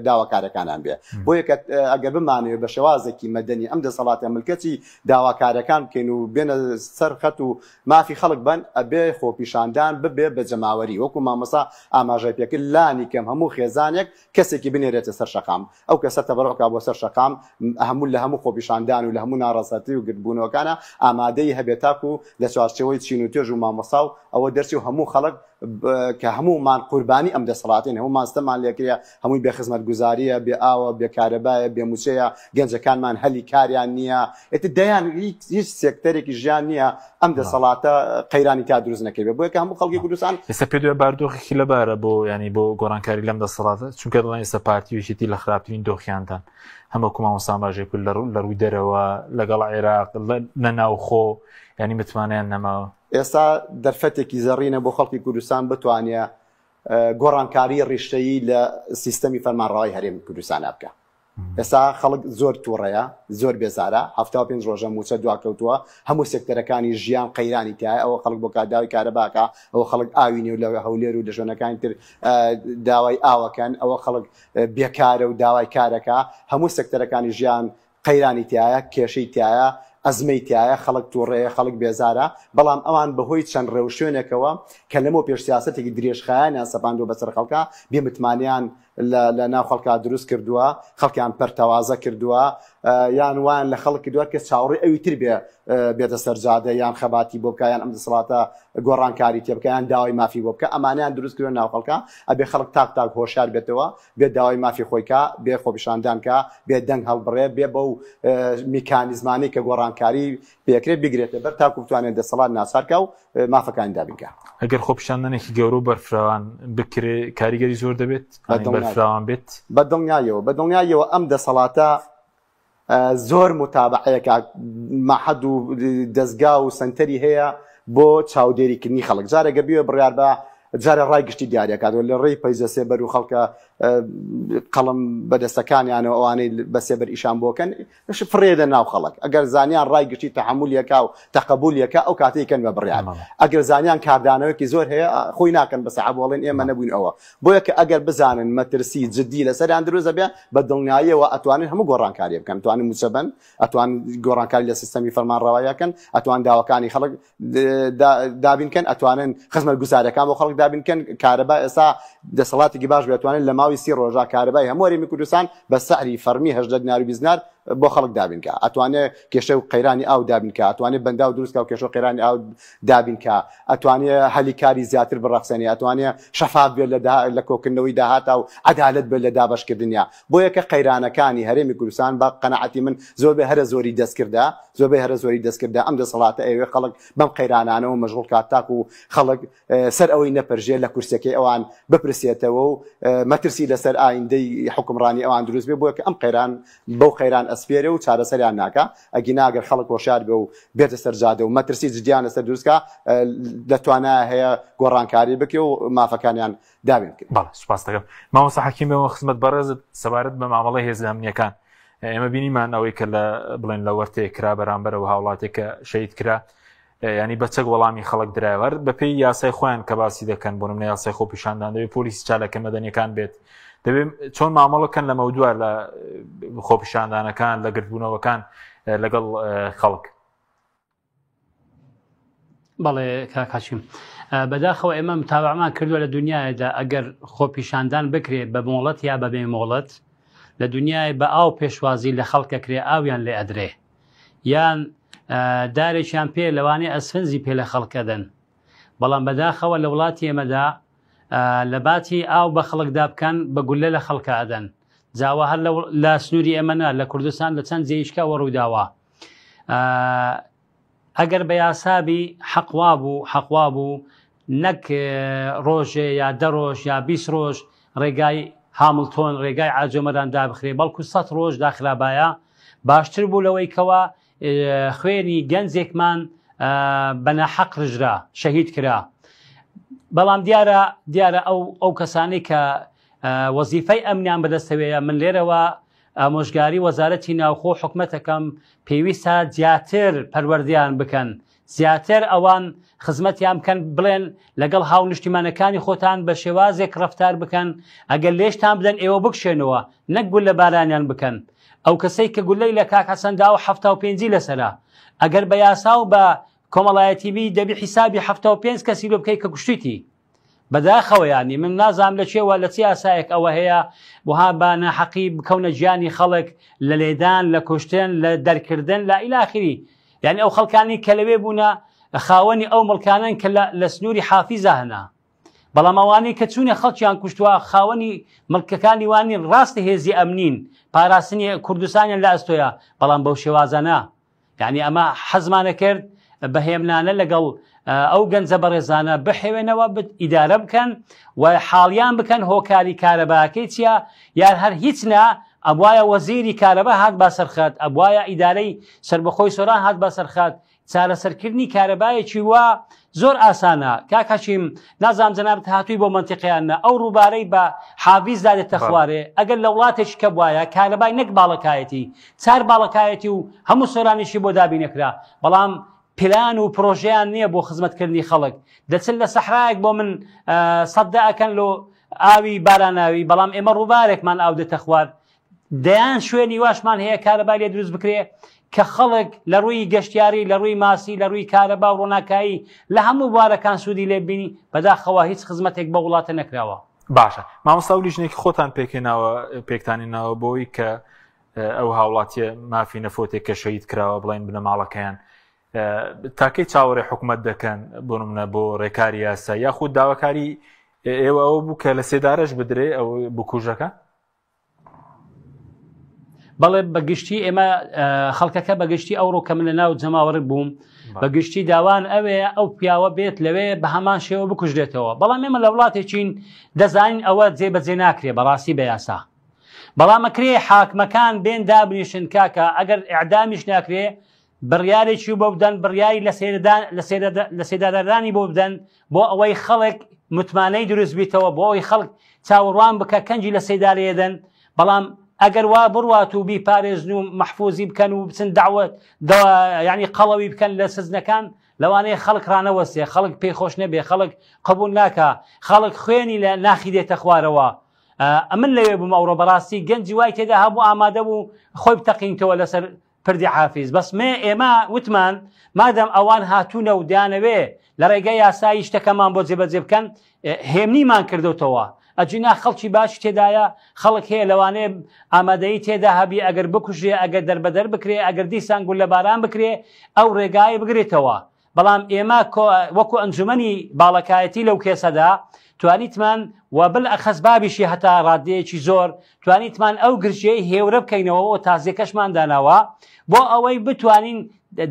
داواکارەکانیان بێ بۆیە کە ئەگەر بمانەوێ بە شێوازێکی مەدەنی ئەم دەسەڵاتە ملکەچی داواکارەکان بکەین و بێنە سەر خەت و مافی خەڵک بن ئەبێ خۆپیشاندان ببێ بە جەماوەری وەکو مامۆستا ئاماژەی پێکرد لانی کەم هەموو خێزانێک کەسێکی بنێرێتە سەر شەقام ئەو کەسە تەبەڕوع کا بۆ سەر شەقام هەموو لە هەموو خۆپیشاندان و لە هەموو ناڕەزایەتی و گردبوونەوەکانا ئامادەیی هەبێ تاکو لە چوارچێوەی چین و توێژ و مامۆستا و ئەوە دەرچێ و هەموو خەڵک کە هەموومان قوربانی ئەم دەسەڵاتەین هەموومان ستەممان لێکرێ هەمووی بێ خزمەتگوزارییە بێ ئاوە بێ کارەبایە بێ مووچەیە گەنجەکانمان هەلی کاریان نییە ئیتر دەیان هیچ سێکتەرێکی ژیان نییە ئەم دەسەڵاتە قەیرانی تا دروست نەکەوێ بۆیە کە هەموو خەڵکی کوردستان ئێستا پێ دوێ باردۆخێکی لەبارە بۆ ینی بۆ گۆڕانکاری لەم دەسەڵاتە چونکە دەڵێن ئێستا پارتی و یەکێتی لە خراپترین دۆخیاندان هەمە کوماوەسان باژێ کرد لە ڕوو لە ڕووی دەرەوە لەگەڵ عێراق لە ناوخۆ ینی متمانەیان نەماوە. ئێستا دەرفەتێکی زەڕینە بۆ خەڵکی کوردستان بتوانێ گۆڕانکاری ڕیشەیی لە سیستەمی فەرمانڕەوای هەرێمی کوردستانا بکا. ئێستا خەڵک زۆر توڕەیە، زۆر بێزارە، 75 ڕۆژە مووچە دواکەوتووە، هەموو سێکتەرەکانی ژیان قەیرانی تیایە، ئەوە خەڵک بۆ داوای کارەبا ئەکا، ئەوە خەڵک ئاوی نیە و لە هەولێر و لە شوێنەکانی تر داوای ئاوەکەن، ئەوە خەڵک بێکارە و داوای کارەکا، هەموو سێکتەرەکانی ژیان قەیرانی تیایە، کێشەی تیایە، ئەزمەی تیایە، خەڵک توڕەیە، خەڵک بێزارە، بەڵام ئەوان بەهۆی چەند ڕێوشوێنێکەوە کە لەمەو پێش سیاسەتێکی درێژخایەنیان سەپاندووە بەسەر خەڵکا، بێ متمانەیان لە لە ناو خەڵکا دروست کردووە، خەڵکیان پەرتەوازە کردووە، یان وایان لە خەڵک کردووە کە چاوەڕێی ئەوی تر بێ بێتە سەر جادە یان خەباتی بۆ بکا یان ئەم دەسەڵاتە گۆڕانکاری تێ بکا یان داوای مافی بۆ بکا، ئەمانەیان دروست کردووە ناو خەڵکا، ئەبێ خەڵک تاک تاک هۆشیار بێتەوە، بێ داوای مافی خۆی کا، بێ خۆپیشاندان کا، بێ دەنگ هەڵبڕێ، بێ بەو میکانیزمانەی کە گۆڕانکاری پێکرێ بیگرێتە بەر تاکو بتوانێت دەسەڵات ناچار کا و مافەکانی دابین کا. ئەگەر خۆپیشاندانێکی گەورە و بەرفراوان بکرێ کاریگەری زۆر دەبێت؟ بەرفراوان بێت؟ بە دڵنیایەوە، بە دڵنیایەوە ئەم دەسەڵاتە زۆر متابعەیەکە مەعهەد و دەزگا و سەنتەری هەیە بۆ چاودێریکردنی خەڵک جارێک گەر بیەوێ بڕیار بە جارێ ڕای گشتی دیاریەکات و لە ڕێی پەیجە سێبەر و خەڵکە قەڵم بەدەستەکانیانەوە ئەوانەی بە سێبەر ئیشان بۆکەن فڕێدە ناو خەڵک ئەگەر زانیان ڕای گشتی تەحەمولیەکە و تەقەبولیەکە ئەو کاتەی کەن بە بڕیار ئەگەر زانیان کاردانەوەکی زۆر هەیە خۆی ناکەن بە سەحەب وەڵێن ئێمە نەبووین ئەوە بۆیە کە ئەگەر بزانن مەترسی جدی لەسەریان دروست دەبێ بە دڵنیاییەوە ئەتوانن هەموو گۆڕانکاریە بکەن توانن موچە بن ئەتوان گۆڕانکاری لە سیستەمی فەرمانڕەواییەکەن ئەتوان داواکانی خەڵک دابین کەن ئەتوانن خزمەت گوزارەکان بۆ خەڵک دابین کەن کارەبا ئێستا دەسەڵاتێکی باش بێتوانن لە ماوەی سی ڕۆژا کارەبای هەموو هەرێمی کوردستان بە سعری فەرمی 18 دینار و 20 دینار بۆ خەڵک دابین کە ئەتوانێ کێشە و قەیرانی ئاو دابین کە ئەتوانێ بەنداو دروست کە و کێشە و قەیرانی ئاو دابین کە ئەتوانێ هەلی کاری زیاتر بڕەخسێنێ ئەتوانێ شەفاف بێت لە لە کۆکردنەوەی داهاتا و عەدالەت بێت لە دابەشکردنیا بۆیە کە قەیرانەکانی هەرێمی کوردستان بە قەناعەتی من زۆربەی هەرە زۆری دەستکردە زۆربەی هەرە زۆری دەستکردە ئەم دەسەڵاتە ئەیەوێ خەڵک بەم قەیرانانەوە مەشغوڵ کات تاکو خەڵک سەر ئەوەی نەپەرژێ لە کورسیەکەی ئەوان بپرسێتەوە و مەترسی لەسەر ئایندەی حوکمڕانی ئەوان دروست بێ بۆیە کە ئەم قەیران بەو قەیران ئەسپێرێ و چارەسەریان ناکا ئەگینا گەر خەڵک هۆشیار بێ و بێتە سەر جادە و مەترسی جدیان لەسەر دروست کا لە توانایە هەیە گۆڕانکاری بکرێ و مافەکانیان دابین بکرێ. بەڵێ سوپاست دەکەم مامۆستا حەکیم بێمەوە خزمەت بەڕێزت سەبارەت بە مامەڵەی هێزە ئەمنیەکان ئێمە بینیمان ئەوەی کە لە بڵێن لە وەرتێ کرا بەرامبەرەوە هاوڵاتێک کە شەهید کرا ینی بە چەک وەڵامی خەڵک درایەوە بەپێی یاسای خۆیان کە باسی دەکەن بۆ نمونە یاسای خۆپیشاندان دەبێت پۆلیسی چالاکە مەدەنیەکان بێت دەبێت چۆن مامەڵەکەن لە مەودوا لە خۆپیشاندانەکان لە گردبوونەوەکان لەگەڵ خەڵک. بەڵێ کاک حەکیم بەداخەوە ئێمە متابعمان کردووە لە دنیادا ئەگەر خۆپیشاندان بکرێت بە مۆڵەت یا بەبێ مۆڵەت لە دنیای بە ئاو پێشوازی لە خەڵکەکرێ ئاویان لێ ئەدرێ یان دارێکیان پێ لەوانەیە ئەسفنجی پێ لە خەڵکەدەن بەڵام بەداخەوە لە وڵاتی ئێمەدا لە باتی ئاو بە خەڵکدا بکەن بە گولە لە خەڵکە ئەدەن جاوە هەر لە سنووری ئێمە لە کوردستان لە چەند جێیشکە وە ڕووداوە ئەگەر بە یاسابی حەقوا بوو حەقوا بوو نەک ڕۆژێ یا دە ڕۆژ یا 20 ڕۆژ ڕێگای هامڵتۆن ڕێگای عاجۆمەران دابخرێ بەڵکو سە ڕۆژ داخرابایە باشتر بوو لەوەی کەوا خوێنی گەنجێکمان بە ناحەق ڕژرا شەهید کرا بەڵام دیارە دیارە ئەو ئەو کەسانی کە وەزیفەی ئەمنیان بەدەستەوەیە من لێرەوە. ئامۆژگاری وەزارەتی ناوخۆ حکومەتەکەم پێویستە زیاتر پەروەردەیان بکەن زیاتر ئەوان خزمەتیان بکەن بڵێن لەگەڵ هاونیشتیمانەکانی خۆتان بە شێوازێک ڕەفتار بکەن ئەگەر لێشتان بدەن ئێوە بکشێنەوە نەک گوللە بارانیان بکەن ئەو کەسەی کە گولەی لە کاک حەسەن داوە 75 لەسەرە ئەگەر بە یاسا و بە کۆمەڵایەتی بی دەبی حیسابی 75 کەسی لۆ بکەی کە کوشتیتی بەداخەوە یانی من نازانم لە چێوە لە چ یاسایەک ئەوە هەیە وها بە ناحەقی بکەونە گیانی خەڵک لە لێدان لە کوشتن لە دەرکردن لە ئیلاخری یعنی ئەو خەڵکانی کە لەوێ بوونە خاوەنی ئەو مڵکانن کە لە سنووری حافیزە هەنا بەڵام ئەوانەی کە چوونە خەڵکیان کوشتووە خاوەنی مڵکەکانی وانی ڕاستە هێزی ئەمنین پاراستنی کوردستانیان لە ئەستۆیە بەڵام بەو شێوازانە یعنی ئەمە حەزمانە کرد بە هێمنانە لەگەڵ ئەو گەنجە بەڕێزانە بحێوێنەوە ئیدارە بکەن و حاڵیان بکەن هۆکاری کارەباکەی چییە یان هەر هیچ نا ئەبواە وەزیری کارەبا هات با سەرخات ئەبواە ئیدارەی سربەخۆی سۆران هات با سەرخات چارەسەرکردنی کارەبایەکی وا زۆر ئاسانە کاک حەکیم نازانم جەنابت هاتووی بۆ مەنتیقەیان نا ئەو ڕووبارەی بە حاڤیزدا دێتە خوارێ ئەگەر لە وڵاتێکی کە بوایە کارەبای نەک باڵەکایەتی چار باڵەکایەتی و هەموو سۆرانیشی بۆ دابینەکرا بەڵام پلان و پرۆژەیان نییە بۆ خزمەتکردنی خەڵک دەچن لە سەحرایەک بۆ من سەدە ئەکەن لۆ ئاوی باراناوی بەڵام ئێمە ڕووبارێکمان ئاو دێتە خوار دەیان شوێنی واشمان هەیە کارەبای لێ دروست بکرێ کە خەڵک لە ڕووی گەشتیاری لە ڕووی ماسی لە ڕووی کارەبا و ڕۆناکایی لە هەموو بوارەکان سوودی لێ بینی بەداخەوە هیچ خزمەتێک بە وڵاتە نەکراوە. باشە مامۆستا و لیژنێکی خۆتان پێکهێناوە پێکتانی ناوە بۆی کە ئەو هاوڵاتیە مافی نەفۆتێک کە شەهید کراوە بڵێن بنەماڵەکەیان تاکەی چاوەڕێ حکوومەت دەکەن بۆ منە بۆ ڕێکاری یاسا یاخود داواکاری ئێوە ئەوە بوو کە لە سێدارەش بدرێ ئەو بکوژەکە بەڵێ بەگشتی ئێمە خەڵکەکە بەگشتی ئەوڕۆ کە من لە ناو جەماوەڕ بووم بەگشتی داوان ئەوێ ئەو پیاوە بێت لەوێ بە هەمان شێوە بکوژرێتەوە بەڵام ئێمە لە وڵاتێکین دەزانین ئەوە جێ بەجێ ناکرێ بەڕاستی بە یاسا بەڵام ئەکرێ حاکمەکان بێن دابنیشن کاکە ئەگەر ئەعدامیش ناکرێ بڕیارێکی بۆ بدەن بڕیاری لە سێدارەدانی بۆ بدەن بۆ ئەوەی خەڵک متمانەی دروست بیتەوە بۆ ئەوەی خەڵک چاوەڕوان بکە کەنجی لە سێدارەیەدەن بەڵام ئەگەر وا بڕوات و بیپارێزن و مەحفوزی بکەن و بچن داوت ینی قەڵەوی بکەن لە سزنەکان لەوانەیە خەڵک ڕانەوەستێ خەڵک پێی خۆش نەبێ خەڵک قبول ناکە خەڵک خوێنی لە ناخی دێتە خوارەوە ئەمن لەوێ بووم ئەوڕۆ بەڕاستی گەنجی وای تێدا هەبوو ئامادە بوو خۆی بتەقینتەوە لەسەر پردی حافیز بەس مێ ئێمە وتمان مادەم ئەوان هاتوونە و دەیانەوێ لە ڕێگەی یاسایی شتەکەمان بۆ جێبەجێ بکەن هێمنیمان کردوتەوە ئەجینا خەڵکی باشی تێدایە خەڵک هەیە لەوانەیە ئامادەیی تێدا هەبی ئەگەر بکوژرێ ئەگەر دەربەدەر بکرێ ئەگەر دیسان گوللەباران بکرێ ئەو ڕێگایە بگرێتەوە بەڵام ئێمە وەکو ئەنجومەنی باڵەکایەتی لەو کێسەدا توانیتمان و بالئەخەس بابیشی هەتا ڕادەیەکی زۆر توانیتمان ئەو گرژیەی هێورە بکەینەوە و تازیەکەشمان داناوە بۆ ئەوەی بتوانین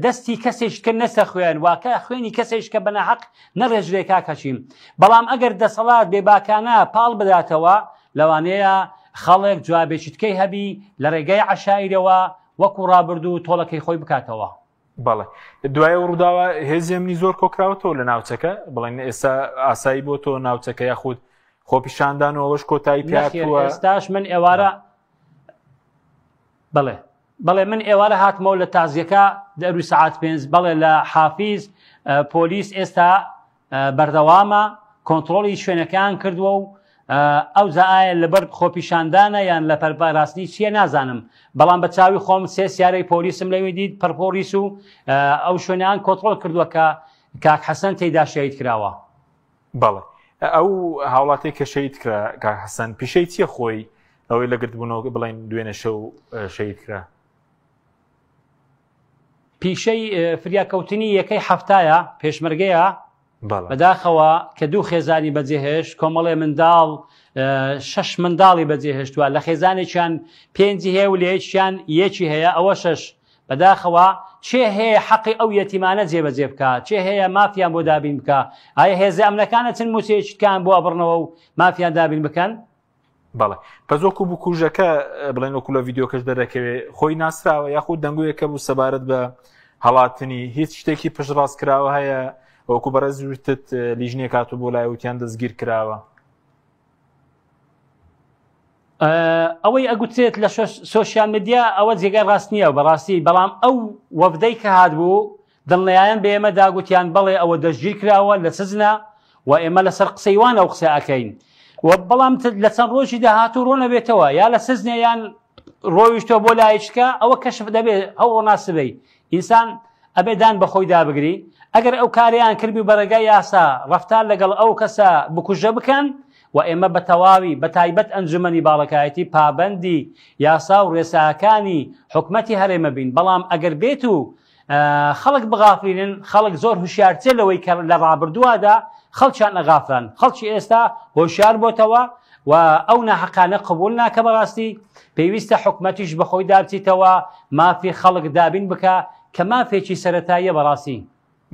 دەستی کەسێک کە نەسە خوێن واکە خوێنی کەسێک کە بەناحەق نەڕێژرێ کاک حەکیم بەڵام ئەگەر دەسەڵات بێباکانە پاڵ بداتەوە لەوانەیە خەڵک جوابێکی تکەی هەبی لە ڕێگای عەشایرەوە وەکو ڕابردوو تۆڵەکەی خۆی بکاتەوە. بەڵێ دوای ئەو ڕووداوە هێزی ئەمنی زۆر کۆکراوەتەوە لە ناوچەکە بڵێن ئێستا ئاسایی بۆ تۆ ناوچەکە یاخود خۆپیشاندان و ئەوەش کۆتایی پیاتوە ئێستاش من ئێوارە بەڵێ بەڵێ من ئێوارە هاتمەوە لە تازیەکە دەروی سەعات پێنج بەڵێ لە حافیز پۆلیس ئێستا بەردەوامە کۆنتڕۆڵی شوێنەکەیان کردووە و ئەوجا ئایا لەبەر خۆپیشاندانە یان لە پەرپاراستنی چییە نازانم بەڵام بە چاوی خۆم سێ سیارەی پۆلیسم لەوێ دیت پڕپۆلیس و ئەو شوێنیان کۆنتڕۆڵ کردووە کە کاک حەسەن تێیدا شەهید کراوە. بەڵێ ئەو هاوڵاتی کە شەهید کرا کاک حەسەن پیشەی چییە خۆی ئەوەی لە گردبوونەوە بڵێن دوێنێ شەو شەهید کرا؟ پیشەی فریاکەوتنی یەکەی حەفتایە، پێشمەرگەیە، بەداخەوە کە دوو خێزانی بەجێهێشت، کۆمەڵێ منداڵ، شەش منداڵی بەجێهێشتووە، لە خێزانێکیان پێنجی هەیە و لە یەکیان یەکی هەیە، ئەوە شەش. بەداخەوە کێ هەیە حەقی ئەو یەتیمانە جێبەجێ بکا؟ کێ هەیە مافیان بۆ دابین بکا؟ ئایا هێزە ئەمنەکان ئەچن مووچەیەکی تکایان بۆ ئەبڕنەوە و مافیان دابین بکەن؟ بەڵێ پەس وەکو بکوژەکە بڵێن وەکو لە ڤیددیوکەش دەرەکەوێ خۆی ناسراوە یاخود دەنگۆیەکە بوو سەبارەت بە هەڵاتنی هیچ شتێکی پشتڕاست کراوە هەیە وەکو بەڕێز وتت لیژنێک هاتوو بۆ لای وتیان دەستگیر کراوە. ئەوەی ئەگوترێت لە سۆشیال میدیا ئەوە جێگای ڕاست نییە بەڕاستی بەڵام ئەو وەفدەی کە هاتبوو دڵنیایان بە ئێمە داگوتیان بەڵێ ئەوە دەستگیر کراوە لە سجنە و ئێمە لەسەر قسەی وان ئەو قسە ئەکەین و بەڵام لە چەند ڕۆژی داهاتوو ڕۆنەبێتەوە یا لە سجنە یان ڕۆیشتەوە بۆ لایچکە ئەوە کەشف دەبێت ئەو ڕۆناسبەی ئینسان ئەبێ دان بە خۆیدا بگری ئەگەر ئەو کارەیان کردبی بە ڕێگای یاسا ڕەفتار لەگەڵ ئەو کەسە بکوژە بکەن و ئێمە بە تەواوی بە تایبەت ئەنجومەنی باڵەکایەتی پابەندی یاسا و ڕێساکانی حکومەتی هەرێمە بین بەڵام ئەگەر بێت و خەڵک بغافلینن خەڵک زۆر هوشیارتر لەوەی کە لە ڕابردووەدا خەڵکیان ئەغافران خەڵکی ئێستا هۆشیار بۆتەوە و ئەو ناحەقانە قبول ناکە بەڕاستی پێویستە حکومەتیش بەخۆی دابچیتەوە مافی خەڵک دابین بکە کە مافێکی سەتاییە بەڕاستی.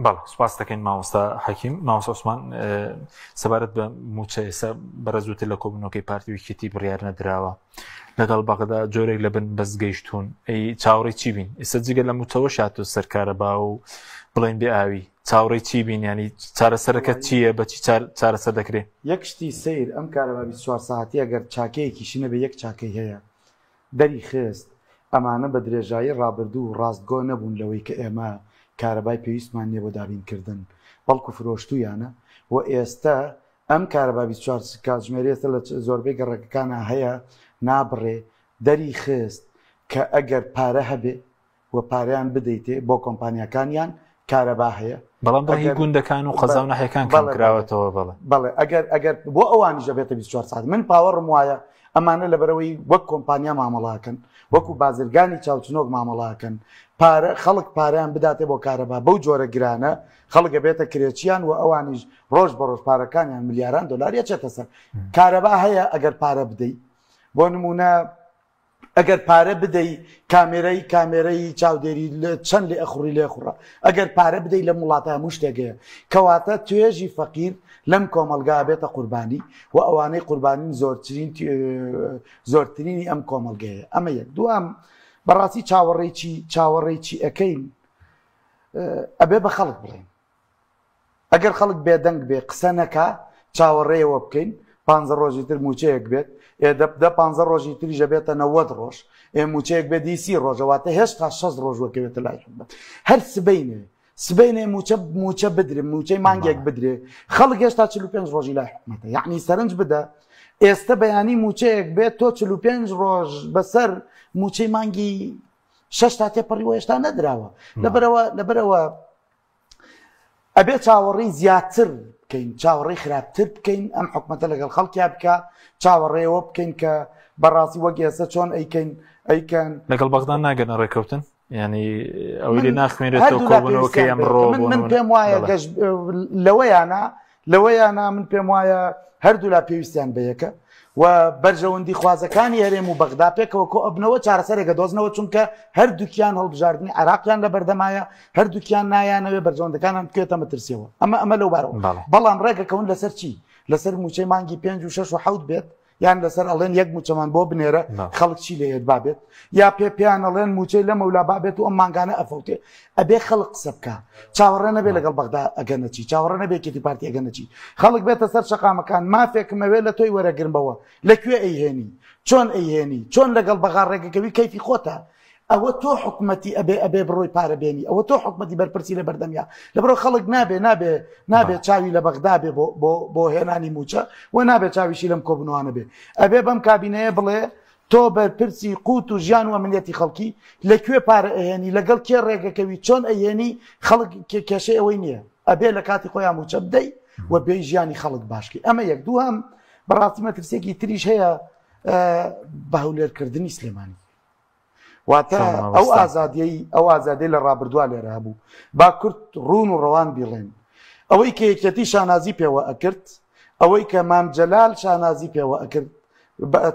بەڵێ سوپاس دەکەین مامۆستا حەکیم. مامۆستا عوسمان سەبارەت بە موچە ئێستا بەڕێزوتر لە کۆبوونەوەکەی پارتی و یەکێتی بڕیار نەدراوە لەگەڵ بەغدا جۆرێک لە بن بەست گەیشتوون ئەی چاوەڕێی چی بین ئێستا جگە لە موچەوە شاتۆ سەر کارەبا و بڵێن بێ ئاوی چاوەڕێی چی بین ینی چارەسەرەکە چییە بەچی چارەسەر دەکرێت؟ یەک شتی سەیر ئەم کارەبا 24 ساعەتی ئەگەر چاکەیەکیشی نەبێ یەک چاکەی هەیە دەری خست، ئەمانە بە درێژایی ڕابردوو ڕاستگۆ نەبوون لەوەی کە ئێمە کارەبای پێویستمان نییە بۆ دابینکردن، بەڵکو فرۆشتوویانە و ئێستە ئەم کارەبا 24 کاتژمێری ئێستە لە زۆربەی گەڕەکەکانا هەیە نابڕێ، دەری خست کە ئەگەر پارە هەبێ و پارەیان بدەیتێ بۆ کۆمپانیاکانیان کارەبا هەیە. بەڵام بۆ هی گوندەکان و قەزا و ناحیەکان کەم کراوەتەوە. بەڵێ. بەڵێ ئەگەر ئەگەر بۆ ئەوانیش ئەبێتە 24 ساعت من پاوەڕم وایە ئەمانە لەبەرەوەی وەک کۆمپانیا مامەڵاکەن وەکو بازرگانی چاوچنۆک مامەڵاکەن پارە خەڵک پارەیان بداتێ بۆ کارەبا بەو جۆرە گرانە خەڵک ئەبێتە کرێچیان و ئەوانیش ڕۆژ بە ڕۆژ پارەکانیان ملیاران دۆلار ئەچێتە سەر کارەبا هەیە ئەگەر پارە بدەی بۆ نمونە ئەگەر پارە بدەی کامێرەی کامێرەی چاودێری چەند لێ ئەخوڕی لێ خوڕە ئەگەر پارە بدەی لەم وڵاتە هەموو شتێک هەیە کەواتە توێژی فەقیر لەم کۆمەڵگا بێتە قوربانی و ئەوانەی قوربانین زۆرترین زۆرترینی ئەم کۆمەڵگەیە ئەمە یەک دوام بەڕاستی چاوەڕێی چی چاوەڕێی چی ئەەکەین ئەبێ بە خەڵک بڵێن ئەگەر خەڵک بێدەنگ بێ قسە نەکا چاوەڕێیەوە بکەین پ ڕۆژی تر موچەیەک بێت ئێ دە پ ڕۆژی تریش ئەبێتە 90 ڕۆژ ئێ موچەیەک بێت دی سی ڕۆژە واتە هێشتا 6 ڕۆژ وەکەوێتە لای حکومەت هەر سبەینێ سبەینێ موچە موچە بدرێ موچەی مانگێک بدرێ خەڵک هێشتا 45 ڕۆژی لای حکومەتە یعنی سەرنج بدە ئێستا بەیانی موچەیەک بێت تۆ 45 ڕۆژ بەسەر موچەی مانگی شەش تا تێپەڕیوە هێشتا نەدراوە لەبەرەوە لەبەرەوە ئەبێ چاوەڕێی زیاتر بکەین چاوەڕێی خراپتر بکەین ئەم حکومەتە لەگەڵ خەڵکیا بکە چاوەڕێەوە بکەین کە بەڕاستی وەک ئێستا چۆن ئەیکەین ئەیکەن لەگەڵ بەغدان ناگەنە ڕێککەوتن ینی ئەوەی لێ ناخوێنرێتەوە کۆبوونەوەکەی ئەمڕۆ من پێم وایە گەش لەوەیانە لەوەیانە من پێم وایە هەردوولا پێویستیان بە یەکە و بەرژەوەندی خوازەکانی هەرێم و بەغدا پێکەوە کۆ ئەبنەوە چارەسەرێکە دۆزنەوە چونکە هەردووکیان هەڵبژاردنی عراقیان لە بەردەمایە هەردووکیان نایانەوێ بەرژەوەندەکانیان بکەوێتە مەترسیەوە ئەمە ئەمە لەو بارەوە بەڵام ڕێگەکەون لەسەر چی لەسەر موچەی مانگی پێنج و شەش و حەوت بێت یان لەسەر ئەڵێن یەک موچەمان بۆ بنێرە خەڵک چی لێت بابێت یا پێ پێیان ئەڵێن موچەی لەمە ولا بابێت و ئەم مانگانە ئەفەوتێ ئەبێ خەڵک قسە بکە چاوەڕێ نەبێ لەگەڵ بەغدا ئەگەنەچی چاوەڕێ نەبێ یەکێتی پارتی ئەگەنەچی خەڵک بێتە سەر شەقامەکان مافێکم ئەوێ لە تۆی وەرەگرمەوە لە کوێ ئەیهێنی چۆن ئەیهێنی چۆن لەگەڵ بەغا ڕێگەکەوی کەیفی خۆتە ئەوە تۆ حکومەتی ئەبێ ئەبێ بڕۆی پارە بێنی ئەوە تۆ حکومەتی بەرپرسی لە بەردەمیا لە بڕۆ خەڵک نابێ نابێ نابێ چاوی لە بەغدا بێ بۆ بۆ بۆ هێنانی موچە و نابێ چاویشی لەم کۆبنوانە بێ ئەبێ بەم کابینەیە بڵێ تۆ بەرپرسی قوت و ژیان و ئەمنیەتی خەڵکی لە کوێ پارە ئەهێنی لەگەڵ کێ ڕێگەکەوی چۆن ئەهێنی خەڵک کێشەی ئەوەی نییە ئەبێ لە کاتی خۆیان موچە بدەی و بێ ژیانی خەڵک باشکی ئەمە یەک دووهەم بەڕاستی مەترسێکی تریش هەیە بە هەولێرکردنی سلێمانی واتە ئەو ئازادیەی ئەو ئازادی لە ڕابردووە لێرە هەبوو با کورد ڕوون و ڕەوان بیڵێن ئەوەی کە یەکێتی شانازی پێوە ئەکرد ئەوەی کە مام جەلال شانازی پێوە ئەکرد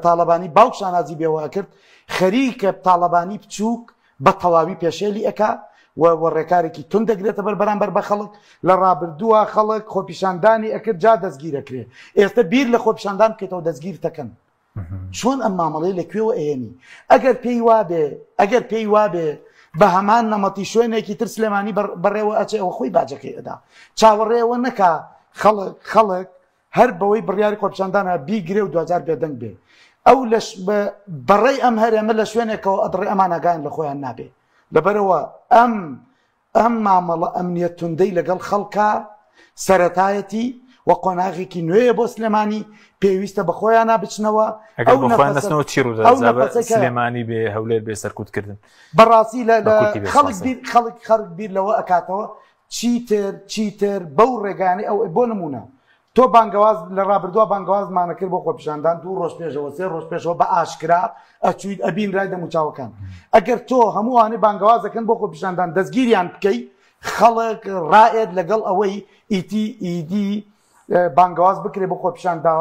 تاڵەبانی باوک شانازی بێوە ئەکرد خەریکە تاڵەبانی بچووک بە تەواوی پێشێلی ئەکا و و ڕێکارێکی تون دەگرێتە بەر بەرامبەر بە خەڵک لە ڕابردووە خەڵک خۆپیشاندانی ئەکرد جا دەستگیرەکرێ ئێستا بیر لە خۆپیشاندان بکەیتەوە دەستگیر تەکەن چۆن ئەم مامەڵەی لە کوێوە ئەهێنی ئەگەر پێی وابێ ئەگەر پێی وابێ بە هەمان نەمەتی شوێنێکی تر سلێمانی بەڕێوە ئەچێ ئەوە خۆی باجەکەی ئەدا چاوەڕێەوە نەکا خەڵک خەڵک هەر بەوەی بڕیاری خۆپیشاندانە بیگرێ و دواجار بێدەنگ بێ. ئەو لە بەڕێی ئەم هەرێمە لە شوێنێکەوە ئەدڕێ ئەمان ئاگایان لە خۆیان نابێ لەبەرەوە ئەم ئەم مامەڵە ئەمنیە توندەی لەگەڵ خەڵکا سەرەتایەتی و قۆناغێکی نوێیە بۆ سلێمانی پێویستە بە خۆیانە بچنەوە ئەو نەفەسەوە چی ڕوودەدات سلێمانی بێ هەولێر بێ سەرکوتکردن بەڕاستی لە خەڵک بیر خەڵک خەڵک بیر لەوە ئەکاتەوە چیتر چیتر بەو ڕێگانەی ئەو بۆ نمونە تۆ بانگەواز لە ڕابردووە بانگەوازمانە کرد بۆ خۆپیشاندان دوو ڕۆژ پێشەوە سێ ڕۆژ پێشەوە بە ئاشکرا ئەچویت ئەبینرای دەموچاوەکان ئەگەر تۆ هەمووانی بانگەوازەکەن بۆ خۆپیشاندان دەستگیریان بکەی خەڵک ڕائێت لەگەڵ ئەوەی ئیتی ئیدی بانگەواز بکرێ بۆ خۆپیشاندان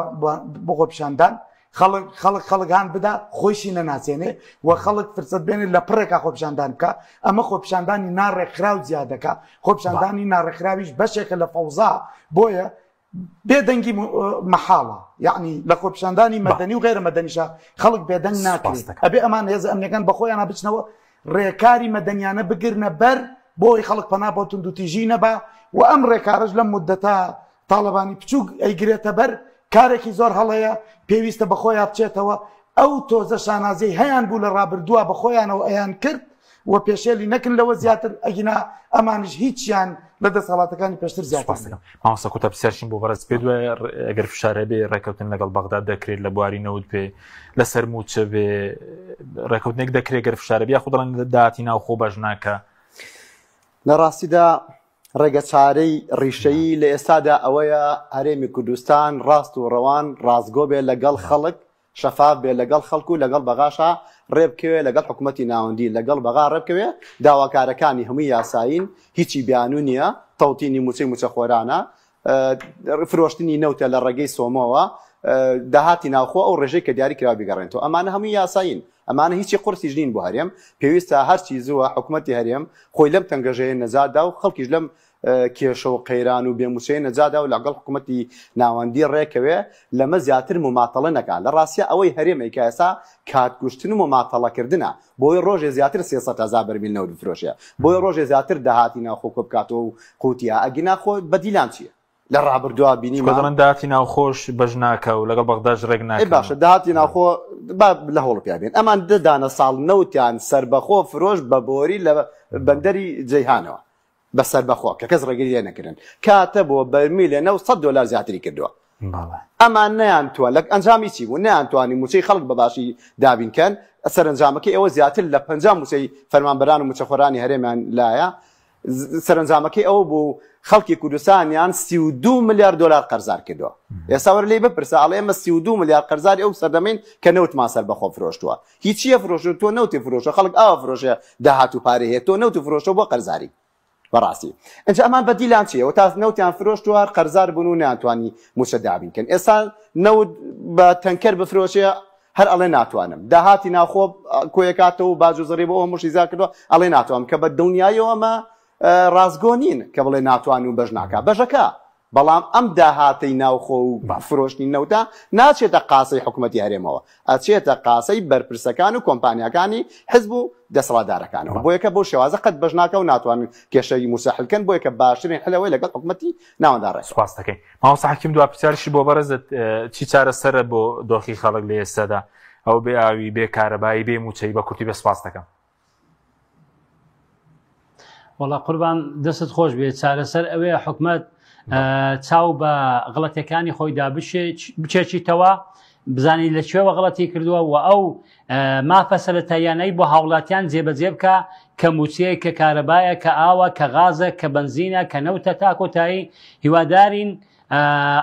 بۆ خۆپیشاندان خەڵک خەڵک خەڵک هان بدا خۆیشی نەناسێنێ و خەڵک فرسەت بێنێ لە پڕێکا خۆپیشاندان بکە ئەمە خۆپیشاندانی ناڕێکخراو زیاد دەکا خۆپیشاندانی ناڕێکخراویش بەشێکە لە فەوزا بۆیە بێدەنگی مەحاڵە یعنی لە خۆپیشاندانی مەدەنی و غێرە مەدەنیشە خەڵک بێدەنگ ناکرێت ئەبێ ئەمان هێزە ئەمنیەکان بەخۆیانە بچنەوە ڕێکاری مەدەنیانە بگرنە بەر بۆی خەڵک پەنا بۆ توندوتیژی نەبا و ئەم ڕێکارەش لەم مدەتە تاڵەبانی بچووک ئەیگرێتە بەر کارێکی زۆر هەڵەیە پێویستە بە خۆیان بچێتەوە ئەو تۆزە شانازیەی هەیان بوو لە ڕابردووە بە خۆیانەوە ئەیان کرد و پێشێلی نەکن لەوە زیاتر ئەگینا ئەمانیش هیچیان لە دەسەڵاتەکانی پێشتر زیاتر سپاس دەکەم مامۆستا کوتا پرسیارشیم بۆ بەڕێز پێ دوای ئەگەر فشار هەبێ ڕێککەوتن لەگەڵ بەغداد دەکرێت لە بواری نەوت بێ لەسەر مووچە بێ ڕێککەوتنێک دەکرێت گەر فشارە بێ یاخود دەڵێن داهاتی ناوخۆ باش ناکە لە ڕاستیدا ڕێگەچارەی ڕیشەیی لە ئێستادا ئەوەیە هەرێمی کوردستان ڕاست و ڕەوان ڕاستگۆ بێ لەگەڵ خەڵک، شەفاف بێ لەگەڵ خەڵک و لەگەڵ بەغاشا ڕێبکەوێ لەگەڵ حکومەتی ناوەندی لەگەڵ بەغا ڕێبکەوێ، داواکارەکانی هەمووی یاسایین، هیچی بیانوو نییە، تەوتینی مووچەی مووچەخۆرانە، فرۆشتنی نەوتە لە ڕێگەی سۆمۆوە، داهاتی ناوخۆ ئەو ڕێژەی کە دیاری کراوە بیگەڕێنێتەوە، ئەمانە هەمووی یاسایین. ئەمانە هیچی قورسیش نین بۆ هەرێم، پێویستە هەرچی زووە حکومەتی هەرێم خۆی لەم تەنگەژەیە نەجات دا و خەڵکیش لەم کێشە و قەیران و بێ موچەیە نەجات دا و لەگەڵ حکومەتی ناوەندی ڕێکەوێ لەمە زیاتر موماتەڵە نەکا. لە ڕاستیا ئەوەی هەرێم ئەیکا ئێستا کات کوشتن و موماتەڵەکردنە بۆی ڕۆژێ زیاتر 300 هەزار بەرمیل نەوت بفرۆشێ، بۆی ڕۆژێ زیاتر داهاتی ناوخۆ کۆبکاتەوە و قوتیا، ئەگینا خۆ بەدیلان چیە؟ لە ڕابردووا چونکە بینیمان. دەڵێن داهاتی ناوخۆش بەش ناکا و لەگەڵ بەغداش ڕێک ئەی ناکەون. باشە داهاتی ناوخۆ با لە هەوڵ پیا بێن ئەمان دە دانە ساڵ نەوتیان سەربەخۆ فرۆشت بە بۆری لە بەندەری جەیهانەوە بە سەربەخۆ کە کەس ڕێگری لێ نەکردن کاتە بۆ بەرمیلێ نەوت 100 دۆلار زیاتری کردووە بەڵێ. ئەمان نەیانتوان لە ئەنجامی چی بوو نەیانتوانی موچەی خەڵک بە باشی دابین کەن سەرەنجامەکەی ئەوە زیاتر لە 50 موچەی فەرمانبەران و موچەخۆرانی هەرێمیان لایە سەرەنجامەکەی ئەوە بوو خەڵکی کوردستانیان 32 ملیار دۆلار قەرزار کردووە ئێستا وەرە لێی بپرسە ئەڵێ ئێمە 32 ملیار قەرزاری ئەو سەردەمین کە نەوتمان سەر بەخۆ فرۆشتووە هیچیە فرۆشتووە تۆ نەوتی فرۆشە خەڵک ئاوا فرۆشە داهات و پارەی هەیە تۆ نەوتی فرۆشتووە بۆ قەرزاری بەڕاستی ئینجا ئەمان بەدیلان چییە تا نەوتیان فرۆشتووە قەرزار بوون و نەیانتوانی مووچە دابین کەن ئێستا نەوت بە تەنکەر بفرۆشێ هەر ئەڵێ ناتوانم داهاتی ناوخۆ کۆیەکاتەوە و باج و زەڕی بۆ ئەو هەمووشی زیاد کردووە ئەڵێ ناتوانم کە بە دڵنیاییەوە ئەمە ڕاستگۆ نین کە بڵێ ناتوانم و بەش ناکا بەشەکە بەڵام ئەم داهاتەی ناوخۆ و فرۆشتنی نەوتە ناچێتە قاسەی حکومەتی هەرێمەوە ئەچێتە قاسەی بەرپرسەکان و کۆمپانیاکانی حزب و دەسەڵاتدارەکانەوە بۆیەکە بەو شێوازە قەت بەش ناکا و ناتوانن کێشەی مووچە حل کەن بۆیەکە باشترین حل ئەوەیە لەگەڵ حکومەتی ناوەندا ڕێک سوپاس دەکەین مامۆستا حەکیم دوا پرسیارشی بۆ بەڕێزت چی چارەسەرە بۆ دۆخی خەڵک لە ئێستادا ئەو بێ ئاوی بێ کارەبایی بێ مووچەی بە کورتی بە سپاس دەکەم. وەڵا قوربان دەستت خۆش بێت چارەسەر ئەوەیە حکومەت چاو بە غڵەتەکانی خۆیدا بچێکیتەوە بزانین لە کوێوە غڵەتی کردووە و ئەو مافە سەرەتاییانەی بۆ هاوڵاتیان جێبەجێ بکە کە موچەیە کە کارەبایە کە ئاوە کە غازە کە بەنزینە کە نەوتە تا کۆتایی هیوادارین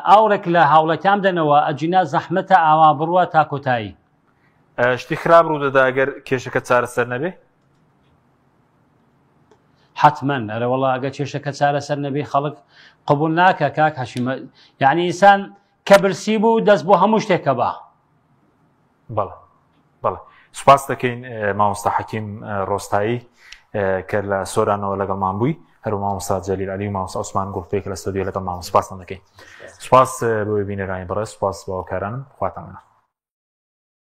ئاوڕێک لە هاوڵاتیان بدەنەوە ئەجینا زەحمەتە ئاوا بڕوا تا کۆتایی. شتی خراپ ڕوودەدا گەر کێشەکە چارەسەر نەبێ؟ حتمما ئەرە وەڵا ئەگە کێشەکە چارەسەر نەبێ خەڵک قبول ناکە کاک هەشیمە یعنی ئینسان کە برسی بوو دەست بۆ هەموو شتێکە با. بەڵێ بەڵێ سوپاس دەکەین مامۆستا حەکیم ڕۆستایی کە لە سۆرانەوە لەگەڵمان بووی هەرو مامۆستا جەلیل علی و مامۆستا عوسمان گوڵپێ کە لە ستۆدیۆ لەگەڵمان سوپاستان دەکەین سوپاس بۆ بینەرانی بەڕێز سوپاس بۆ هاوکارانم خواتان لەگەڵ.